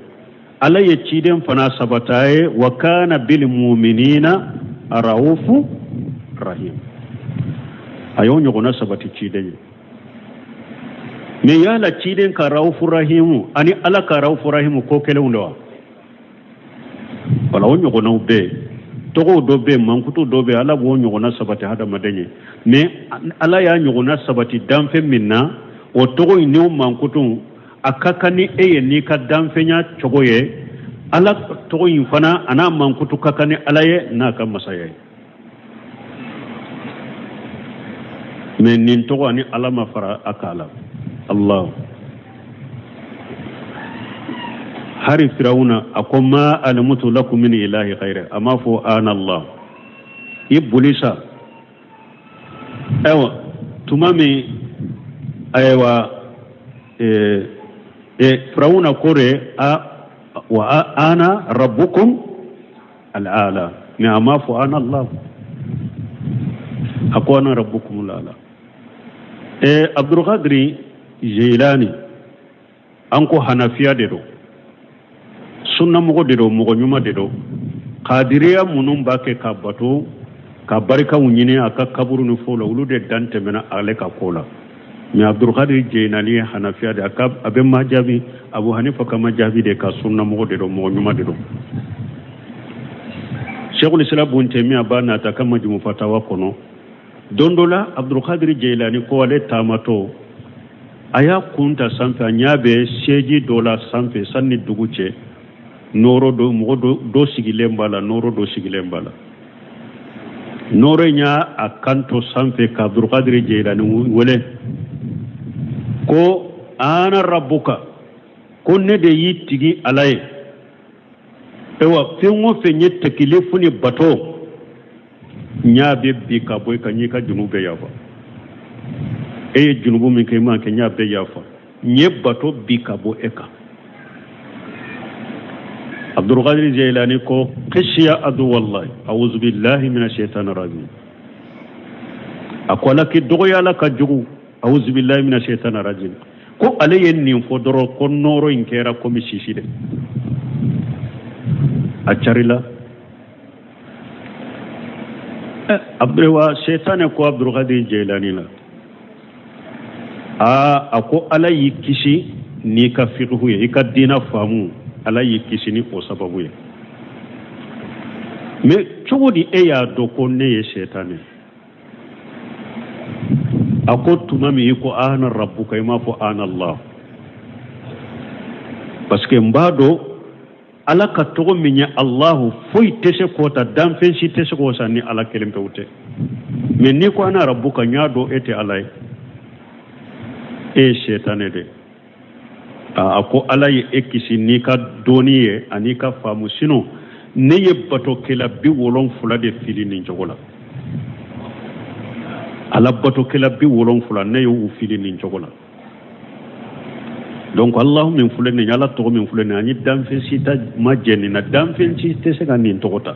Ala ye ciden fana sabata ye, wa kana bil muminina raufu rahim, a y'o ɲɔgɔnna sabati ciden ye. Mais yala ciden ka raufu rahimu ani Ala ka raufu rahimu ko kelenw don wa? Wala o ɲɔgɔnnaw bɛ yen. Tɔgɔw dɔ bɛ yen, mankutu dɔ bɛ yen, Ala b'o ɲɔgɔnna sabati hadamaden ye. Mais Ala y'a ɲɔgɔnna sabati danfɛn min na, o tɔgɔ in n'o mankutu a ka kan ni e ye n'i ka danfɛnya cogo ye. Ala tɔgɔ in fana a n'a mankutu ka kan ni Ala ye n'a ka masaya ye. Mais nin tɔgɔ ani Ala ma fara a kan la. Allah hari Firawuna a ko ma alimutu lakum min ilahi ghayri, a m'a fɔ ana Allah. I boli sa. Ayiwa tuma min, ayiwa Firawuna ko de a wa ana rabbukum al'ala, mais a m'a fɔ ana Allah, a ko ana rabbukum al'ala. Abdulkadiri Jeilani, an ko Hanafiya de don, sunnamɔgɔ de don, mɔgɔ ɲuman de don. Kadiriya minnu b'a kɛ ka bato ka barikaw ɲini a ka kaburu ni fo la, olu de dan tɛmɛna ale ka ko la. Mais Abdulkadir Jeilani ye Hanafiya de, a bɛ majabi Abu Hanifa ka majabi de ka, sunnamɔgɔ de don, mɔgɔ ɲuman de don. Sheikhul Islam Ibn Taymiyyah b'a nata ka Majmu Fatawa kɔnɔ, Don dɔ la, Abdulkadir Jeyilani ko ale taamatɔ, a y'a kun ta sanfɛ, a ɲɛ bɛ seji dɔ la sanfɛ sanni dugu cɛ, nɔɔrɔ dɔ, mɔgɔ dɔ sigilen b'a la, nɔɔrɔ dɔ sigilen b'a la. Nɔɔrɔ in y'a a kanto sanfɛ ka Abdulkadir Jeyilani wele ko ana rabbuka, ko ne de y'i tigi Ala ye. Ayiwa, fɛn o fɛn ye takilifu ni bato, n y'a bɛɛ bin ka bɔ i kan, n y'i ka junubu bɛɛ yafa. E ye junubu min kɛ, i m'a kɛ, n y'a bɛɛ yafa, n ye bato bin ka bɔ e kan. Abdulkadir Jeyilani ko kisiya aduwallahi awuzubillahi mina shaitani rajim. A ko Ala k'i dɔgɔya, Ala ka jugu, awuzubillahi mina shaitani rajim. Ko ale ye nin fɔ dɔrɔn, ko nɔɔrɔ in kɛra komi sisi de, a carila. Ayiwa, sɛtanɛ ko Abdulkadir Jeyilani la, aa, a ko Ala y'i kisi n'i ka fikihu ye, i ka diina faamu, Ala y'i kisi ni o sababu ye. Mais cogo di e y'a dɔn ko ne ye sɛtanɛ? A ko tuma min i ko ana rabbuka, i m'a fɔ ana Allah, parce que n b'a dɔn Ala ka tɔgɔ min ye Allahu, foyi tɛ se k'o ta, danfɛn si tɛ se k'o san ni Ala kelen pewu tɛ. Mais n'i ko ana rabbuka, n y'a dɔn e tɛ Ala ye, e ye sɛtanɛ de. A ko Ala ye e kisi n'i ka dɔnni ye an'i ka faamu, sinon ne ye batokɛla 70 de fili nin cogo la. Ala batokɛla 70, ne y'u fili nin cogo la. Donc Allahu min filɛ nin ye, Ala tɔgɔ min filɛ nin ye, ani danfɛn si ta ma jɛ nin na, danfɛn si tɛ se ka nin tɔgɔ ta.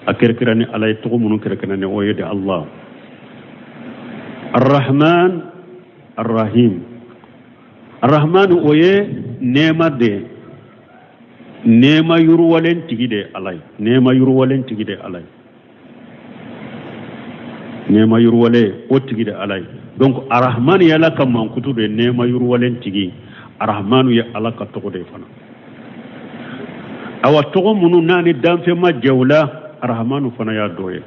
A kɛrɛkɛrɛ ni Ala ye tɔgɔ minnu kɛrɛkɛrɛ ni o ye de Allah Arrahman Arrahim. Arrahman, o ye nɛɛma de ye, nɛɛma yiriwalen tigi de ye Ala ye, nɛɛma yiriwalen tigi de ye Ala ye, nɛɛma yiriwalen o tigi de Ala ye. Donc Arahmani ye Ala ka mankutu de ye, nɛɛma yiriwalen tigi. Arahmanu ye Ala ka tɔgɔ de ye fana. Awa, tɔgɔ minnu n'a ni danfɛn ma jɛ o la, Arahamanu fana y'a dɔ ye.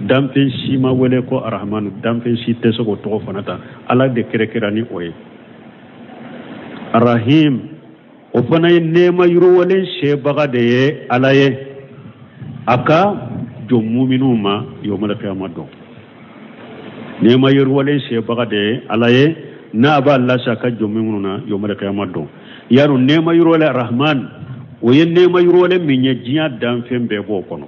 Danfɛn si ma wele ko Arahamanu, danfɛn si tɛ se k'o tɔgɔ fana ta, Ala de kɛrɛkɛra ni o ye. Arahim, o fana ye nɛɛma yiriwalen sebaga de ye Ala ye a ka jɔn muminuw ma yomala kiyama don. Nɛɛma yiriwalen sebaga de ye Ala ye n'a b'a lase a ka jɔn minnu na yomala kiyama don. Yarɔ, nɛɛma yiriwalen Rahman, o ye nɛɛma yiriwalen min ye, diɲɛ danfɛn bɛɛ b'o kɔnɔ,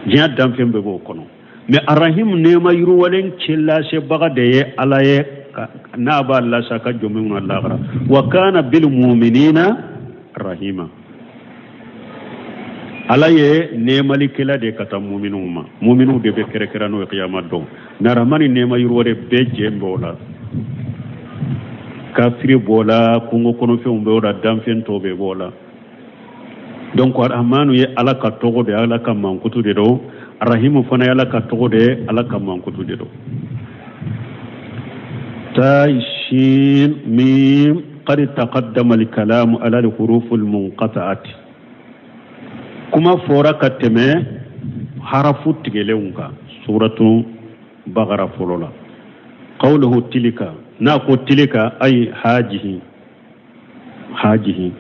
diɲɛ danfɛn bɛɛ b'o kɔnɔ. Mais Arahim, nɛɛma yiriwalen cɛ lasebaga de ye Ala ye n'a b'a lase a ka jɔn minnu na lahara. Wa kana bil muminina rahima, Ala ye nɛɛmalikɛla de ka taa muminuw ma, muminuw de bɛ kɛrɛkɛrɛ n'o ye kiyama don. Mais Rahmani, nɛɛma yiriwalen bɛɛ jɛ b'o la, kafiri b'o la, kungo kɔnɔfɛnw b'o la, danfɛn tɔw bɛɛ b'o la. Donc Arahmanu ye Ala ka tɔgɔ de ye, Ala ka mankutu de don. Arahimu fana ye Ala ka tɔgɔ de ye, Ala ka mankutu de don. Ta shin mim, qad taqaddama al-kalamu ala al-huruf al-munqata'ati. Kuma fɔra ka tɛmɛ harafu tigɛlenw kan suratu Bakara fɔlɔ la. Qawluhu tilika, n'a ko tilika, ay hajihi hajihi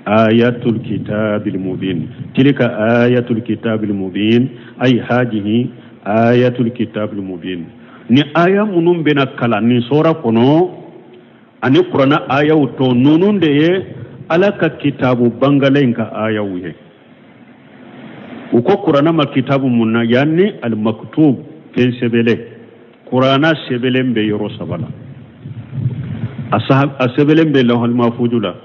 ayatul kitabil mubin, tilika ayatul kitabil mubin, ay hajihi ayatul kitabil mubin. Ni aya minnu bɛna kalan nin sura kɔnɔ ani kuranna ayaw tɔ ninnu de ye Ala ka kitabu bangalen in ka ayaw ye. U ko kuranna ma kitabu mun na? Yani almaktub, fɛn sɛbɛlen. Kuranna sɛbɛlen bɛ yɔrɔ saba la. A sɛbɛlen bɛ lawhal mahfuzu la,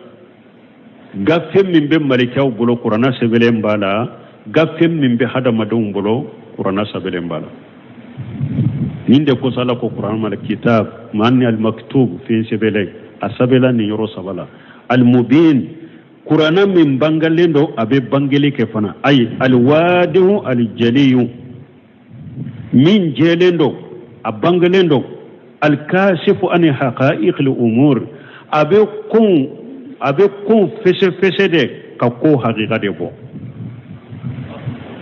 gafe min bɛ malikɛw bolo, kuranna sɛbɛlen b'a la. Gafe min bɛ hadamadenw bolo, kuranna sɛbɛlen b'a la. Nin de kosɔn Ala ko kuranna ma kitab maani almaktub, fɛn sɛbɛlen. A sɛbɛla nin yɔrɔ saba la. Almubin, kuranna min bangalen don, a bɛ bangeli kɛ fana. Ayi alwadihu aljaliyu, min jɛlen don, a bangelen don. Alkasifu ani haqa'iqil umur, a bɛ kow fɛsɛfɛsɛ de ka ko hakika de bɔ,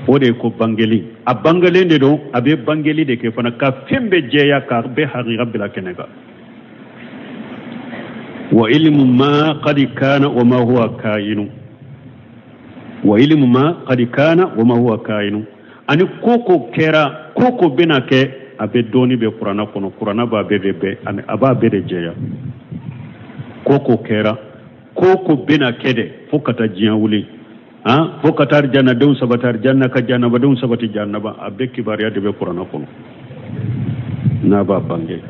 o de ye ko bangeli. A bangelen de don, a bɛ bangeli de kɛ fana ka fɛn bɛɛ jɛya, k'a bɛɛ hakika bila kɛnɛ kan. Wa ilmu ma qad kana wa ma huwa kayinu, wa ilmu ma qad kana wa ma huwa kayinu, ani ko ko kɛra, ko ko bɛna kɛ, a bɛɛ dɔnni bɛ kuranna kɔnɔ. Kuranna b'a bɛɛ de bɛɛ ani a b'a bɛɛ de jɛya. Ko ko kɛra, ko ko bɛna kɛ de, fo ka taa diɲɛ wuli, han, fo ka taa janadenw sabati arijanna ka janabadenw sabati janaba, a bɛɛ kibaruya de bɛ kuranna kɔnɔ n'a b'a bange.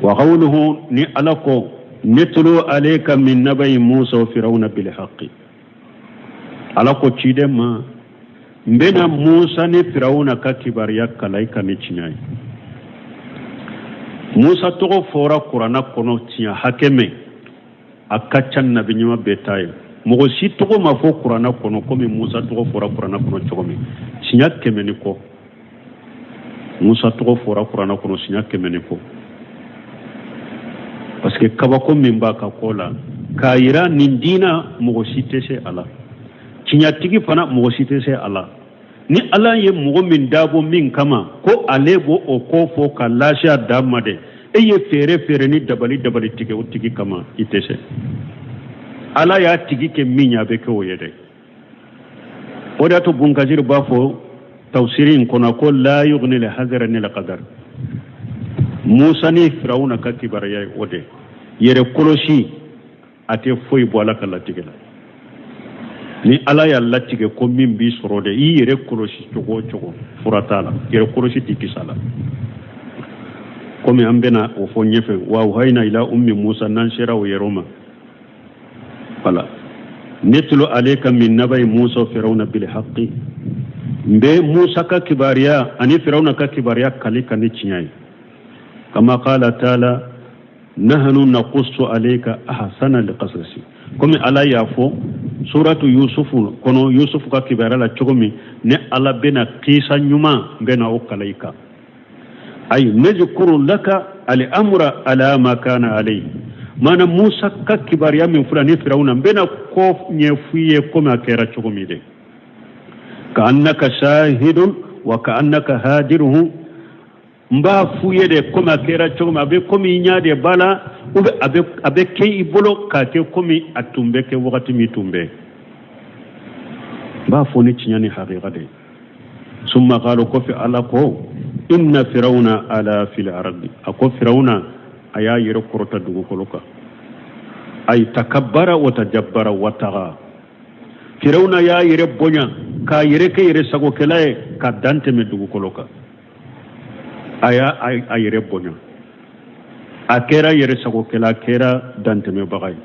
Wa qawluhu, ni Ala ko netulu alayka min nabai Musa wa firawuna bil haqqi, Ala ko ciden ma, n bɛna Musa ni Firawuna ka kibaruya kalan i kan ni tiɲɛ ye. Musa tɔgɔ fɔra kuranna kɔnɔ tiɲɛ hakɛ min, a ka ca nabi ɲuman bɛɛ ta ye. Mɔgɔ si tɔgɔ ma fɔ kuranna kɔnɔ komi Musa tɔgɔ fɔra kuranna kɔnɔ cogo min, siɲɛ 100 ni kɔ. Musa tɔgɔ fɔra kuranna kɔnɔ siɲɛ 100 ni kɔ, parce que kabako min b'a ka ko la k'a yira nin diina mɔgɔ si tɛ se a la, tiɲɛtigi fana mɔgɔ si tɛ se a la. Ni Ala ye mɔgɔ min dabɔ min kama ko ale b'o o ko fɔ ka lase a dan ma de, e ye feere feere ni dabali dabali tigɛ o tigi kama, i tɛ se. Ala y'a tigi kɛ min ye, a bɛ kɛ o ye dɛ. O de y'a to Bunkasiri b'a fɔ tafsiri in kɔnɔ ko la yughni le hazara ni le qadar. Musa ni Firawuna ka kibaruya ye o de yɛrɛ kɔlɔsi, a tɛ foyi bɔ Ala ka latigɛ la. Ni Ala y'a latigɛ ko min b'i sɔrɔ de, i yɛrɛ kɔlɔsi cogo o cogo, fura t'a la, yɛrɛ kɔlɔsi t'i kisi a la. Komi an bɛna o fɔ ɲɛfɛ, wa awhayna ila ummi Musa, n'an sera o yɔrɔ ma. Wala netulu alayka min nabai Musa firawuna bil haqqi, n bɛ Musa ka kibaruya ani Firawuna ka kibaruya kali kan ni tiɲɛ ye. Kama qala taala nahnu naqussu alayka ahsana alqasasi, komi Ala y'a fɔ suratu Yusufu kɔnɔ, Yusufu ka kibaruya la cogo min, ne Ala bɛna kisa ɲuman n bɛna o kala i kan. Ay nazkuru laka al-amra ala ma kana alayhi, mana Musa ka kibaruya min fɔra ni Firawuna, n bɛna ko ɲɛfɔ i ye komi a kɛra cogo min de. Ka annaka shahidun wa ka annaka hadiruhu, n b'a f'u ye de komi a kɛra cogo min, a bɛ komi i ɲɛ de b'a la, ou bien a bɛ kɛ i bolo k'a kɛ komi a tun bɛ kɛ wagati min tun bɛ. N b'a fɔ ni tiɲɛ ni hakika de ye. Summa qalu, kɔfɛ Ala ko inna firawuna ala fil ardi, a ko Firawuna a y'a yɛrɛ kɔrɔta dugukolo kan, ay takabbara wa tajabbara wa taga. Firawuna y'a yɛrɛ bonya k'a yɛrɛ kɛ yɛrɛ sagokɛla ye ka dan tɛmɛ dugukolo kan. A y'a a yɛrɛ bonya, a kɛra yɛrɛ sagokɛla, a kɛra dantɛmɛbaga ye.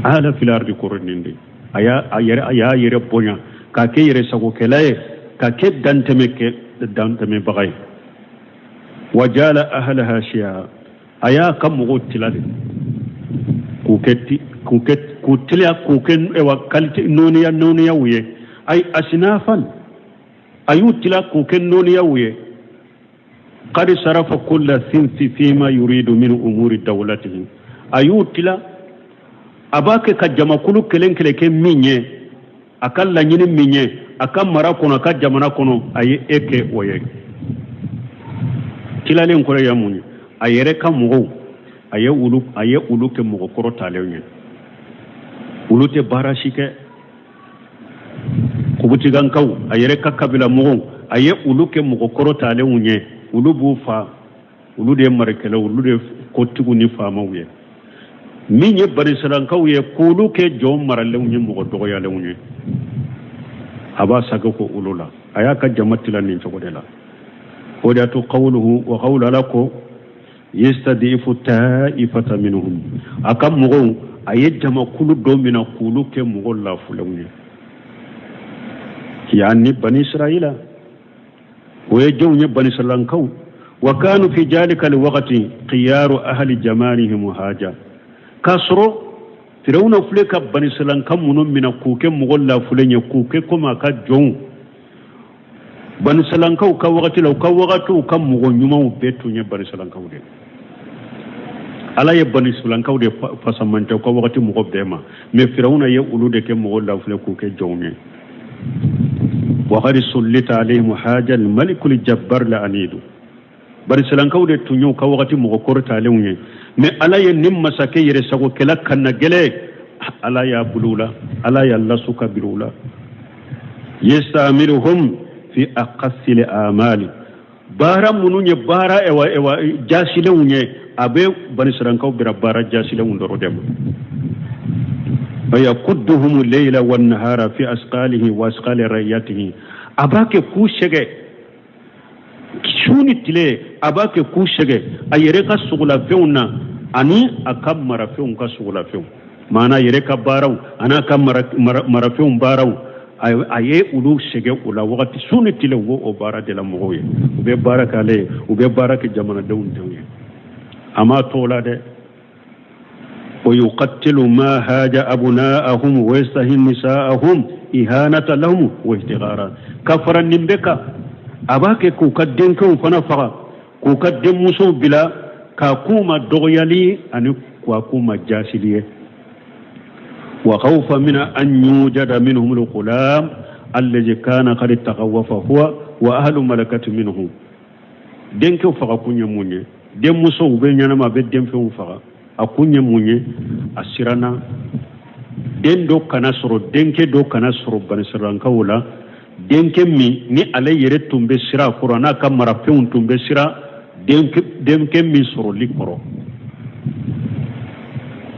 Ala fil ardi kɔrɔ nin de, a y'a a yɛrɛ a y'a yɛrɛ bonya k'a kɛ yɛrɛ sagokɛla ye, k'a kɛ dantɛmɛ kɛ dantɛmɛbaga ye. Wa jala ahlaha shi'a, a y'a ka mɔgɔw tila de k'u kɛ ti k'u kɛ k'u tila k'u kɛ wa qualité nɔniya nɔniyaw ye, ay asnafan, a y'u tila k'u kɛ nɔniyaw ye. Qad sarafa kulla sinfi fima yuridu min umuri dawlatihi, a y'u tila a b'a kɛ ka jamakulu kelen kelen kɛ min ye, a ka laɲini min ye a ka mara kɔnɔ, a ka jamana kɔnɔ, a ye e kɛ o ye. Tilalen kɔrɔ ye mun ye? A yɛrɛ ka mɔgɔw, a ye olu kɛ mɔgɔ kɔrɔtalenw ye, olu tɛ baara si kɛ. Kubutigankaw, a yɛrɛ ka kabila mɔgɔw, a ye olu kɛ mɔgɔ kɔrɔtalenw ye, olu b'u fa, olu de ye marikɛlaw, olu de ye kotigiw ni faamaw ye. Min ye banisiralankaw ye, k'olu kɛ jɔn maralenw ye, mɔgɔ dɔgɔyalenw ye, a b'a sago ko olu la. A y'a ka jama tila nin cogo de la. O de y'a to qawluhu wa qawlu, Ala ko yastadifu ta'ifata minhum, a ka mɔgɔw, a ye jamakulu dɔ minɛ k'olu kɛ mɔgɔ lafulenw ye, yani bani Israila, o ye jɔnw ye? Banisiralankaw. Wa kanu fi jalika alwaqti khiyaru ahli jamanihim haja, k'a sɔrɔ Firawuna filɛ ka banisiralanka minnu minɛ k'u kɛ mɔgɔ lafulen ye, k'u kɛ komi a ka jɔnw, banisiralankaw ka wagati la, u ka wagatiw ka mɔgɔ ɲumanw bɛɛ tun ye banisiralankaw de. Ala ye banisiralankaw de fasamantɛ u ka wagati mɔgɔ bɛɛ ma, mais Firawuna ye olu de kɛ mɔgɔ lafulen k'u kɛ jɔnw ye. Wa qad sullita alayhim haja al-malikul jabbar la anidu. Banisiralankaw de tun y'u ka wagati mɔgɔ kɔrɔtalenw ye, mais Ala ye nin masakɛ yɛrɛ sagokɛla kannagɛlɛ, Ala y'a bolo la, Ala y'a lasu ka bila u la. Yastamiruhum fi aqassil amali, baara minnu ye baara ewa ewa jasilenw ye, a bɛ banisiralankaw bira baara jasilenw dɔrɔn de ma. Fayakudduhum leyla wan nahara fi asqalihi wa asqali ra'iyatihi, a b'a kɛ k'u sɛgɛ su ni tile, a b'a kɛ k'u sɛgɛ a yɛrɛ ka sogolafɛnw na ani a ka marafɛnw ka sogolafɛnw, maana yɛrɛ ka baaraw an'a ka marafɛnw baaraw, a ye olu sɛgɛ o la wagati su ni tile. U b'o baara de la mɔgɔw ye, u bɛ baara k'ale ye, u bɛ baara kɛ jamanadenw denw ye. A m'a to o la dɛ, wa yuqattilu ma haja abna'ahum wa yastahi nisa'ahum ihanata lahum wa ihtiqara. Ka fara nin bɛɛ kan, a b'a kɛ k'u ka denkɛw fana faga, k'u ka denmusow bila k'a k'u ma dɔgɔyali ani k'a k'u ma jasili ye. Wa khawfa min an yujada minhum al-ghulam allazi kana qad takhawwafa huwa wa ahlu malakati minhu. Denkɛw faga kun ye mun ye? Denmusow bɛ ɲɛnama, a bɛ denfɛnw faga, a kun ye mun ye? A siranna den dɔ kana sɔrɔ, denkɛ dɔ kana sɔrɔ banisiralankaw la, denkɛ min ni ale yɛrɛ tun bɛ siran a kɔrɔ, n'a ka marafɛnw tun bɛ siran denkɛ min sɔrɔli kɔrɔ.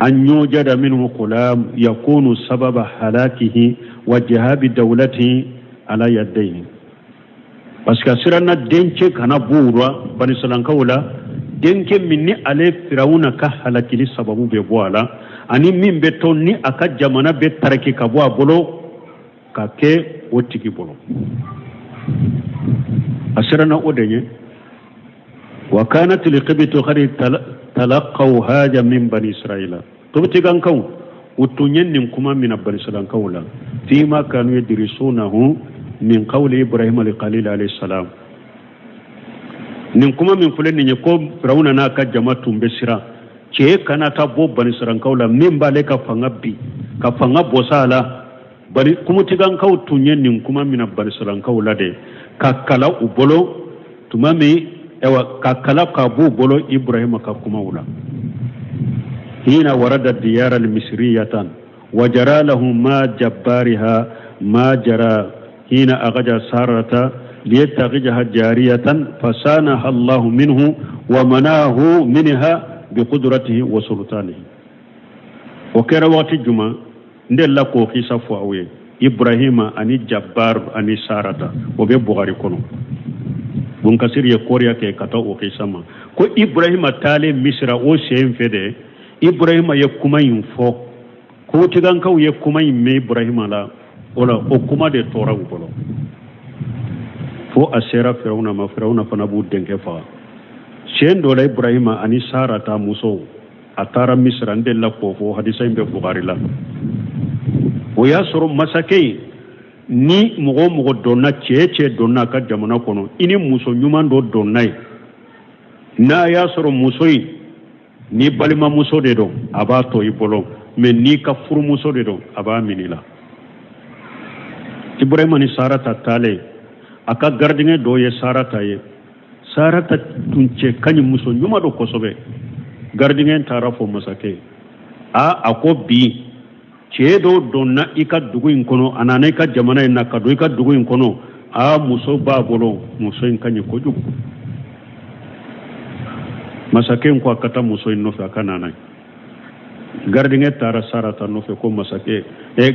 An yujada minhu ghulam yakunu sababa halakihi wa jahabi dawlatihi ala yadayhi, parce que a siranna dencɛ kana b'u la banisiralankaw la, denkɛ min ni ale Firawuna ka halakili sababu bɛ bɔ a la, ani min bɛ to ni a ka jamana bɛ tariki ka bɔ a bolo ka kɛ o tigi bolo. A siranna o de ɲɛ. Wa kanat alqibtu qad talaqaw haja min bani israila, Kibitikankaw u tun ye nin kuma mina banisiralankaw la, fima kanu yadrisunahu min qawli Ibrahim al-Khalil alayhi salam. Nin kuma min filɛ nin ye, ko Firawuna n'a ka jama tun bɛ siran cɛ kana taa bɔ banisiralankaw la min b'ale ka fanga bi ka fanga bɔsa a la. Bari kumutigankaw tun ye nin kuma mina banisiralankaw la de ka kala u bolo tuma min, ayiwa, ka kala ka b'u bolo Ibrahima ka kumaw la. Hina warada diyara almisriyatan wa jara lahu ma jabbariha ma jara hina agaja sarata liyattakhidha jariyatan fasanaha Allahu minhu wa manahu minha biqudratihi wa sultanihi. O kɛra waati juma? N delila k'o kisa fɔ aw ye, Ibrahima ani Jabbar ani Sarata, o bɛ Bugari kɔnɔ. Bunkasiri ye kɔriya kɛ ka taa o kisa ma ko Ibrahima taalen Misira o sen fɛ de, Ibrahima ye kuma in fɔ, Kobitigankaw ye kuma in mɛn Ibrahima la, o la o kuma de tora u bolo fo a sera Firawuna ma. Firawuna fana b'u denkɛ faga. Sen dɔ la, Ibrahima ani Sarata musow a taara Misira. N delila k'o fɔ, hadisa in bɛ Bugari la. O y'a sɔrɔ masakɛ in ni mɔgɔ o mɔgɔ donna, cɛ cɛ donna a ka jamana kɔnɔ, i ni muso ɲuman dɔ donna yen, n'a y'a sɔrɔ muso in ni balimamuso de don, a b'a to i bolo, mais n'i ka furumuso de don, a b'a minɛ i la. Ibrahima ni Sarata taalen, a ka gardien dɔ ye Sarata ye. Sarata tun cɛ ka ɲi, muso ɲuman don kosɛbɛ. Gardien taara fɔ masakɛ ye, a a ko bi cɛ dɔ donna i ka dugu in kɔnɔ, a nana i ka jamana in na ka don i ka dugu in kɔnɔ, a muso b'a bolo, muso in ka ɲi kojugu. Masakɛ in ko a ka taa muso in nɔfɛ, a ka na n'a ye. Gardien taara Sarata nɔfɛ ko masakɛ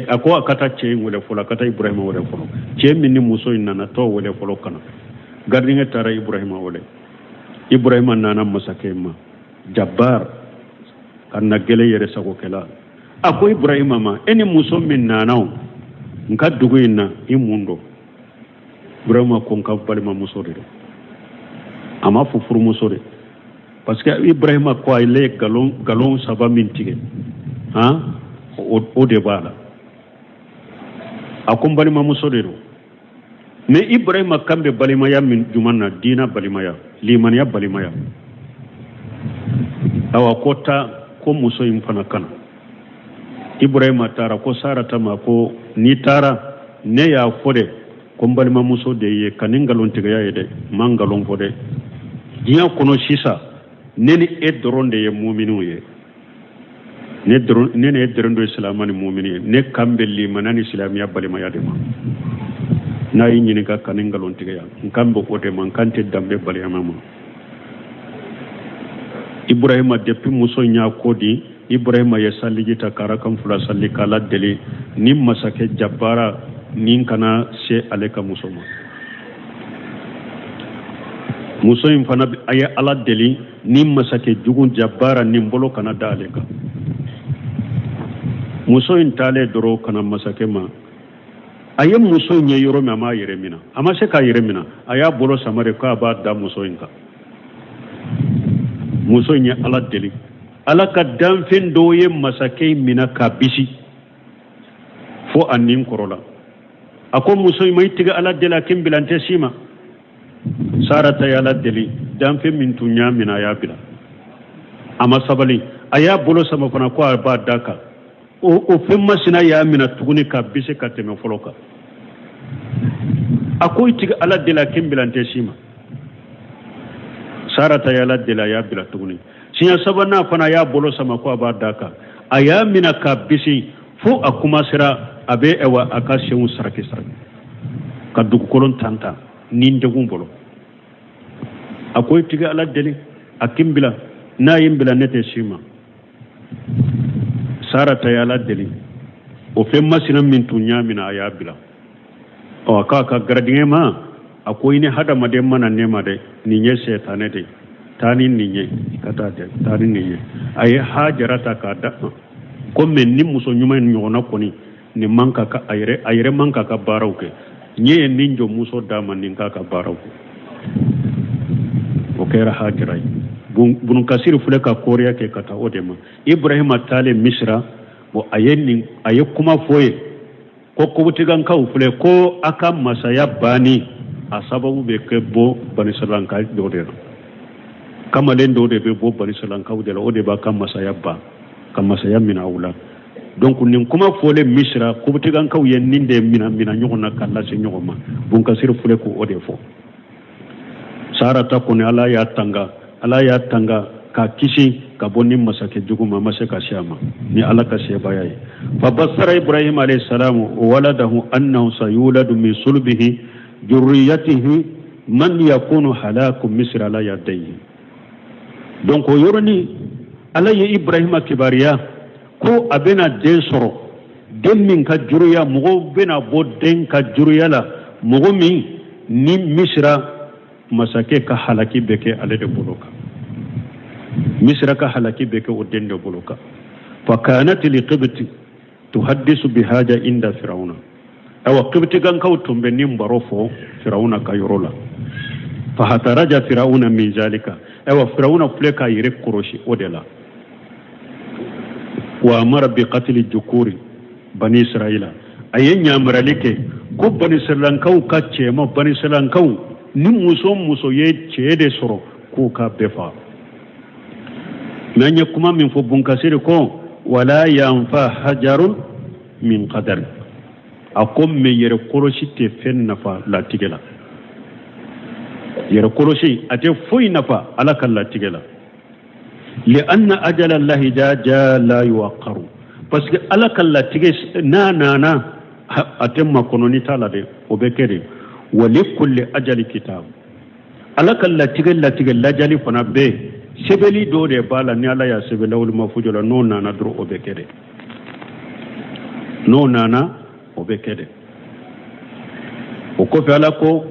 a ko a ka taa cɛ in wele fɔlɔ, a ka taa Ibrahima wele fɔlɔ, cɛ min ni muso in nana, t'o wele fɔlɔ ka na. Gardien taara Ibrahima wele. Ibrahima nana masakɛ ma, Jabbar ka na gɛlɛ yɛrɛ sagokɛla. A ko Ibrahima ma, e ni muso min nana o n ka dugu in na, i mun don? Ibrahima ko n ka balimamuso de don. A m'a fɔ furumuso de, parce que Ibrahima ko ale ye nkalon saba min tigɛ, han, o de b'a la. A ko n balimamuso de don. Mais Ibrahima kan bɛ balimaya min juman na? Diina balimaya, limaniya balimaya. Awa, ko taa ko muso in fana kana. Ibrahima taara ko Sarata ma ko n'i taara, ne y'a fɔ de. Ko n balimamuso de ye ka ni nkalontigiya ye dɛ, n ma nkalon fɔ dɛ. Diɲɛ kɔnɔ sisan, ne ni e dɔrɔn de ye muminiw ye, ne ni e dɔrɔn de ye silama ni mumini ye. Ne kan bɛ limana ni silamɛya balimaya de ma. N'a y'i ɲininka ka ni nkalontigiya, n kan bɛ o de ma, n kan tɛ danbe baliyama ma. Ibrahima, depuis muso in y'a ko di, Ibrahima ye saliji ta ka rakan fila sali k'Ala deli ni masakɛ jabara nin kana se ale ka muso ma. Muso in fana, a ye Ala deli ni masakɛ jugu jabara nin bolo kana da ale kan. Muso in taalen dɔrɔn ka na masakɛ ma, a ye muso in ye yɔrɔ min, a m'a yɛrɛ minɛ, a ma se k'a yɛrɛ minɛ, a y'a bolo sama de k'a b'a da muso in kan. Muso in ye Ala deli, Ala ka danfɛn dɔw ye masakɛ in minɛ k'a bisi fo a nin kɔrɔla. A ko muso in ma: i tigi Ala deli a k'i bila, n tɛ s'i ma. Sarata ye Ala deli, danfɛn min tun y'a minɛ, a y'a bila. A ma sabali, a y'a bolo sama fana ko a b'a da kan, o fɛn masina y'a minɛ tuguni ka bisi ka tɛmɛ fɔlɔ kan. A ko i tigi Ala deli a k'i bila, n tɛ s'i ma. Sarata ye Ala deli, a y'a bila tuguni. Siɲɛ sabanan fana, a y'a bolo sama ko a b'a da kan, a y'a minɛ ka bisi fo a kumasera, a bɛ ɛwa a ka senw saraki saraki ka dugukolo tantan ni degun bolo. A ko i tigi Ala deli a k'i bila, n'a ye n bila, ne tɛ s'i ma. Sarata ye Ala deli, o fɛn masina min tun y'a minɛ, a y'a bila. Ɔ, k'a ka gardien ma, a ko i ni hadamaden mana ne ma dɛ, nin ye sɛtanɛ de ye, taa ni nin ye ka taa dɛ, taa ni nin ye. A ye Hajara ta k'a da ko mɛ ni muso ɲuman in ɲɔgɔnna kɔni nin man ka ka a yɛrɛ, a yɛrɛ man ka ka baaraw kɛ. N ye nin jɔnmuso d'a ma, nin k'a ka baaraw kɛ. O kɛra Hajara ye. Bunukasiri filɛ ka kɔriya kɛ ka taa o de ma. Ibrahima taalen Misira, bon, a ye nin, a ye kuma fɔ ye ko kobutigankaw filɛ ko a ka masaya banni a sababu bɛ kɛ bɔ banisiralanka dɔ de la, kamalen dɔ de bɛ bɔ banisiralankaw de la, o de b'a ka masaya ban ka masaya minɛ aw la. Donc nin kuma fɔlen Misira, kobutigankaw ye nin de mina mina ɲɔgɔn na ka lase ɲɔgɔn ma. Bunkasiri filɛ k'o de fɔ. Sarata kɔni, Ala y'a tanga, Ala y'a tanga k'a kisi ka bɔ ni masakɛ jugu ma, a ma se ka se a ma ni Ala ka sebaya ye. Fa basara Ibrahim alayhi salam waladahu annahu sayuladu min sulbihi jurriyatihi man yakunu halaku Misr ala yadayhi. Donc o yɔrɔnin, Ala ye Ibrahima kibaruya ko a bɛna den sɔrɔ, den min ka juruya, mɔgɔw bɛna bɔ den ka juruya la, mɔgɔ min ni Misira masakɛ ka halaki bɛ kɛ ale de bolo kan, Misira ka halaki bɛ kɛ o den de bolo kan. Fa kanat liqibti tuhaddisu bihaja inda Firawuna. Ayiwa, kibitigankaw tun bɛ nin baro fɔ Firawuna ka yɔrɔ la. Fahataraja Firawuna min zalika. Ayiwa, Firawuna filɛ k'a yɛrɛ kɔrɔsi o de la. Wa amara bi qatli jukuri bani Israila. A ye ɲamarali kɛ ko bani Israilankaw ka cɛma, bani Israilankaw ni muso muso ye cɛ de sɔrɔ, k'u ka bɛɛ faga. Mɛ an ye kuma min fɔ, Bunkasiri ko wala yanfa hajarun min qadar. A ko mɛ yɛrɛ kɔlɔsi tɛ fɛn nafa latigɛ la, yɛrɛ kɔlɔsi a tɛ foyi nafa Ala ka latigɛ la. Lianna ajala Allahi ja ja la yuwaqaru, parce que Ala ka latigɛ n'a nana, a tɛ makɔnɔni t'a la dɛ, o bɛ kɛ de. Wa likulli ajali kitab. Ala ka latigɛ, latigɛ lajali fana bɛ yen, sɛbɛnni dɔ de b'a la. Ni Ala y'a sɛbɛn lawuli mafujo la, n'o nana dɔrɔn, o bɛ kɛ de. N'o nana, o bɛ kɛ de. O kɔfɛ, Ala ko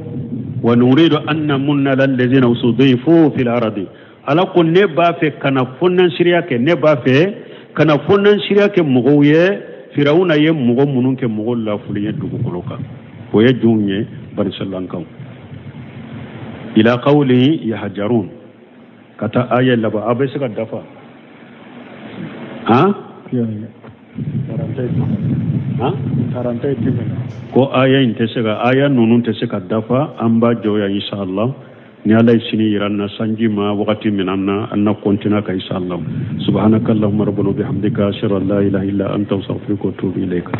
wa nuridu an namunna ala allazina ustudifu fil ardi. Ala ko ne b'a fɛ ka na fɔnansiriya kɛ, ne b'a fɛ ka na fɔnansiriya kɛ mɔgɔw ye, Firawuna ye mɔgɔ minnu kɛ mɔgɔ lafuli ye dugukolo kan. O ye jɔnw ye? Banisiralankaw. Ila qawli yahjarun ka taa aya laban, a bɛ se ka dafa han. Ko aya in tɛ se ka, aya ninnu tɛ se ka dafa. An b'a jɔ yan inshallah. Ni Ala ye sini yira an na, sanji ma wagati min na, an na continuer ka inshallah. Subhanaka allahumma rabbana bihamdika, ashhadu an la ilaha illa anta, astaghfiruka wa atubu ilayka.